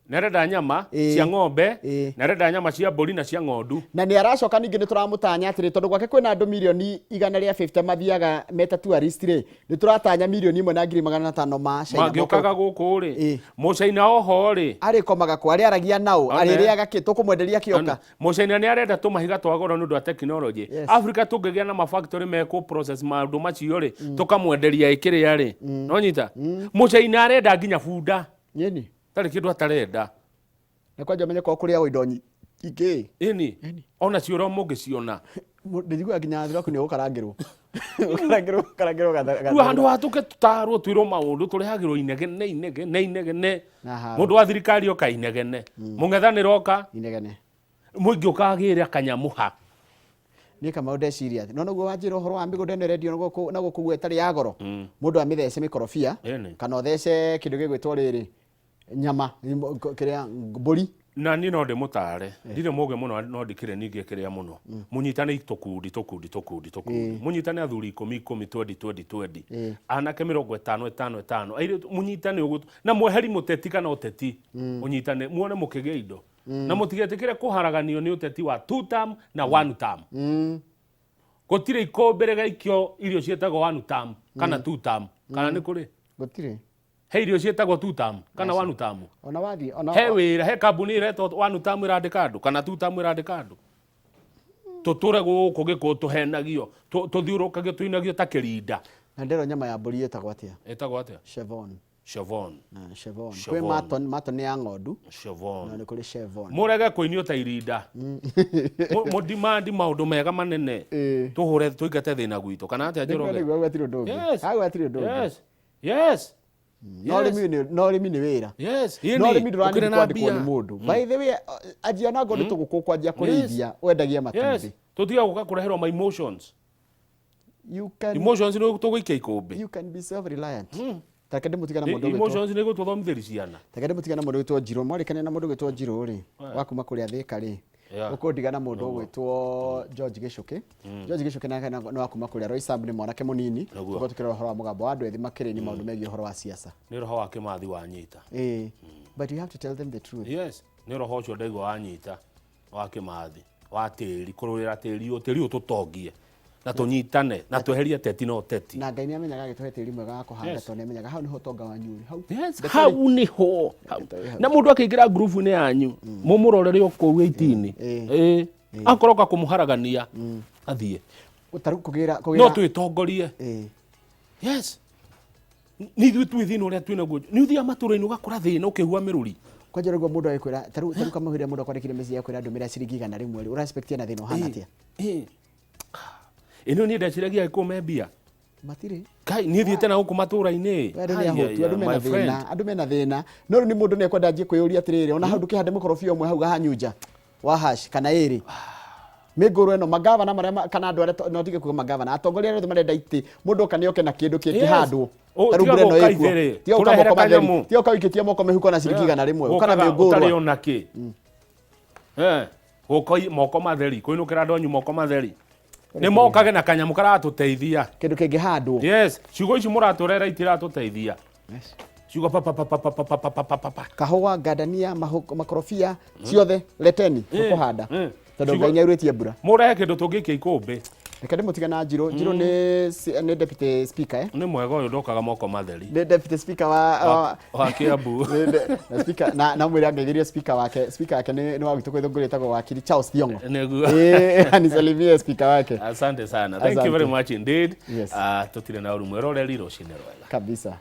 Nĩ arenda nyama cia ng'ombe, nĩ arenda nyama cia mbũri na cia ng'ondu. Na nĩ aracoka ningĩ nĩ tũramũtanya atĩrĩ tondũ gwake kwĩna andũ milioni 150 mathiaga meta tourist rĩ, nĩ tũratanya milioni 1,500,000 ma China. Mangĩũkaga gũkũ rĩ, Mũcaina oho rĩ arĩkomaga kwa arĩaragia nao, One. arĩrĩaga kĩ, tũkũmwenderia kĩoka. Mũcaina nĩ arenda tũmahiga twa goro nĩ ũndũ wa technology. Africa tũngĩgĩa na mafactory mekũ process maũndũ macio rĩ, tũkamwenderia ĩkĩrĩa rĩ. No nyita? Mũcaina arenda nginya bunda. Nyeni. Tarĩ kĩndũ atarenda. Na kwanja ũmenye korwo kũrĩagwo indo nyingĩ. Ĩni. Ona ciũra mũngĩciona. Ndĩjiguaga nginya thuraku nĩ ũgũkarangĩrwo. Ũkarangĩrwo, ũkarangĩrwo Rĩu handũ ha tũke tũtarwo twĩrwo maũndũ tũrehagĩrwo inegene inegene inegene. Na haro. Mũndũ wa thirikari oka inegene. Mũng'ethanĩro oka inegene. Mũingĩ ũkagĩra kanyamũ ha. Niĩ Kamau ndeciria atĩ no noguo wanjĩra ũhoro wa mĩgũnda ĩno ĩrendio na gũkũ guo ĩtarĩ ya goro. Mũndũ amĩthece mĩkorobia kana ũthece kĩndũ gĩgwĩtwo rĩrĩ nyama kĩrĩa mbũri. Na niĩ no ndĩmũtare, ndirĩ mũgĩ mũno no ndikĩrĩ ningĩ kĩrĩa mũno. Mũnyitane tũkundi tũkundi tũkundi tũkundi. Mũnyitane athuri 10 10 20 20 20. Anake 50 5 5. Airĩtu mũnyitane ũguo na mweheri mũteti kana ũteti. Ũnyitane muone mũkĩgĩa indo. Na mũtigetĩkĩre kũharaganio nĩ ũteti wa two term na one term. Gũtirĩ ikũmbĩ rĩgaikio irio ciĩtagwo one term kana two term. Kana nĩ kũrĩ? Gũtirĩ. He irio ciĩtagwo two term kana one term. Ona wathiĩ ona He wĩra, he kambuni ĩretwo one term ĩrandĩka andũ kana two term ĩrandĩka andũ. Tũtũre gũkũ gĩkũ tũhenagio, tũthiũrũkagio tũinagio ta kĩrinda. Na ndĩrwo nyama ya mbũri ĩtagwo atĩa? Ĩtagwo atĩa? Chevon. Chevon. Chevon. Chevon. Kwĩ mutton, mutton nĩ ya ng'ondu. Chevon. No nĩ kũrĩ chevon. Mũrege kũinio ta irinda. Mũdimandi maũndũ mega manene. Tũhũre tũingate thĩna gwitũ kana atĩa Njoroge? Nĩguo gũtirĩ ũndũ ũngĩ. Yes. Hau hatirĩ ũndũ ũngĩ. Yes. Yes. No ũrĩmi nĩ wĩra. Yes. No ũrĩmi Ũkĩrĩ ndũranĩthi na kwandĩkwo mbia. nĩ mũndũ. By the way, anjia na ng'ondu tũgũkũ kwanjia kũrĩithia wendagia matumbĩ. Yes. Tũtiga gũka kũreherwo ma emotions. You can Emotions nĩ tũgũikia ikũmbĩ. You can be self reliant. Tareke ndĩmũtige na mũndũ ũgwĩtwo Emotions nĩ gũtũthomithĩri ciana. Tareke ndĩmũtige na mũndũ ũgwĩtwo Njirũ. Mwarĩkania na mũndũ ũgwĩtwo Njirũ rĩ, wa kuma kũrĩa Thĩka rĩ, ũkũndiga na mũndũ ũgwĩtwo George Gĩchũkĩ. George Gĩchũkĩ nake nĩ wa kuma kũrĩa Roysambu, nĩ mwanake mũnini. Tũkorwo tũkĩrora ũhoro wa mũgambo wa andũ ethĩ makĩrĩ nĩ maũndũ megiĩ ũhoro wa siasa. Nĩ roho wa Kĩmathi wanyita. Ĩĩ. But you have to tell them the truth. Yes, nĩ roho ũcio ndaigua wanyita wa Kĩmathi, wa tĩri, kũrũĩra tĩri ũyũ, tĩri ũyũ tũtongie na tũnyitane na tweherie teti na ũteti. Na Ngai nĩ amenyaga agĩtũhe tĩri mwega wa kũhanda tondũ nĩ amenyaga hau nĩho ũtonga wanyu ũrĩ. Hau. Yes, Ndeto hau nĩho. Hau. Na mũndũ akĩingĩra ngurubu-inĩ yanyu mũmũrorere o kũu 18. Ĩĩ. Akorwo oka kũmũharagania athiĩ. Ta rĩu kũgĩra No kũgĩra twĩtongorie. Ĩĩ. Yes. Nĩ ithuĩ twĩ thĩna ũrĩa twĩ naguo. Nĩ ũthiaga matũra-inĩ ũgakora thĩna ũkĩhua mĩrũri. Kwanja rĩu mũndũ agĩkwĩra ta rĩu ta rĩu kamau hĩndĩ ĩrĩa mũndũ akwandĩkire message akwĩra ndũmĩra ciringi 100 rĩ, ũra expect ena thĩna ũhana atĩa? Ĩĩ. Ĩno niĩ ndeciragia agĩkũyũ me mbia. Matirĩ. Kai niĩ thiĩte na gũkũ matũra-inĩ. We andũ nĩ ahũtu, andũ mena thĩna, andũ mena thĩna. No rĩu nĩ mũndũ nĩ ekwenda anjie kwĩyũria atĩrĩrĩ, ona hau ndũkĩhande mũkorobia ũmwe hau gahanyunja wa hash kana ĩrĩ. Mĩngũrũ ĩno magavana marĩa kana andũ arĩa no tige kuga magavana, atongoria arĩa othe marenda itĩ, mũndũ oka nĩ oke na kĩndũ kĩngĩhandwo. Yes. Ta rĩu Tiga mbura ĩno gũka ĩkuo. itherĩ, Tiga gũka tũrehere moko matheri. kanyamũ. Tiga gũka ũikĩtie moko mĩhuko na ciringi 100, ũka na Gũkaga mĩngũrwa. ũtarĩ ona kĩ. Eh, gũka moko matheri, kũinũkĩra andũ anyu moko matheri. Nĩ mokage na kanyamũ karatũteithia. Kĩndũ kĩngĩhandwo. Yes, ciugo ici mũratũrera itiratũteithia. Ciugo pa pa pa pa pa pa pa pa pa pa pa pa. Kahũa, ngandania, makorobia, ciothe leteni tũkũhanda. Tondũ Ciugo- Ngai nĩ aurĩtie mbura. Mũrehe kĩndũ tũngĩikia ikũmbĩ. Reke ndĩmũtige na Njirũ. Njirũ nĩ deputy speaker, eh? Nĩ mwega ũyũ ndokaga moko matheri. Nĩ deputy speaker wa Wa Kiambu. Na speaker na mwĩre angeithĩrie speaker wake. Speaker wake nĩ wa gwitũ kwĩ Gĩthũngũri, etagwo wakiri Charles Thiong'o. Nĩguo. Ĩĩ, anisalimie speaker wake. Asante sana. Thank you very Asante. much indeed. Yes. Ah, tũtirĩ na ũru mwĩroreri, rũcinĩ rwega. Kabisa.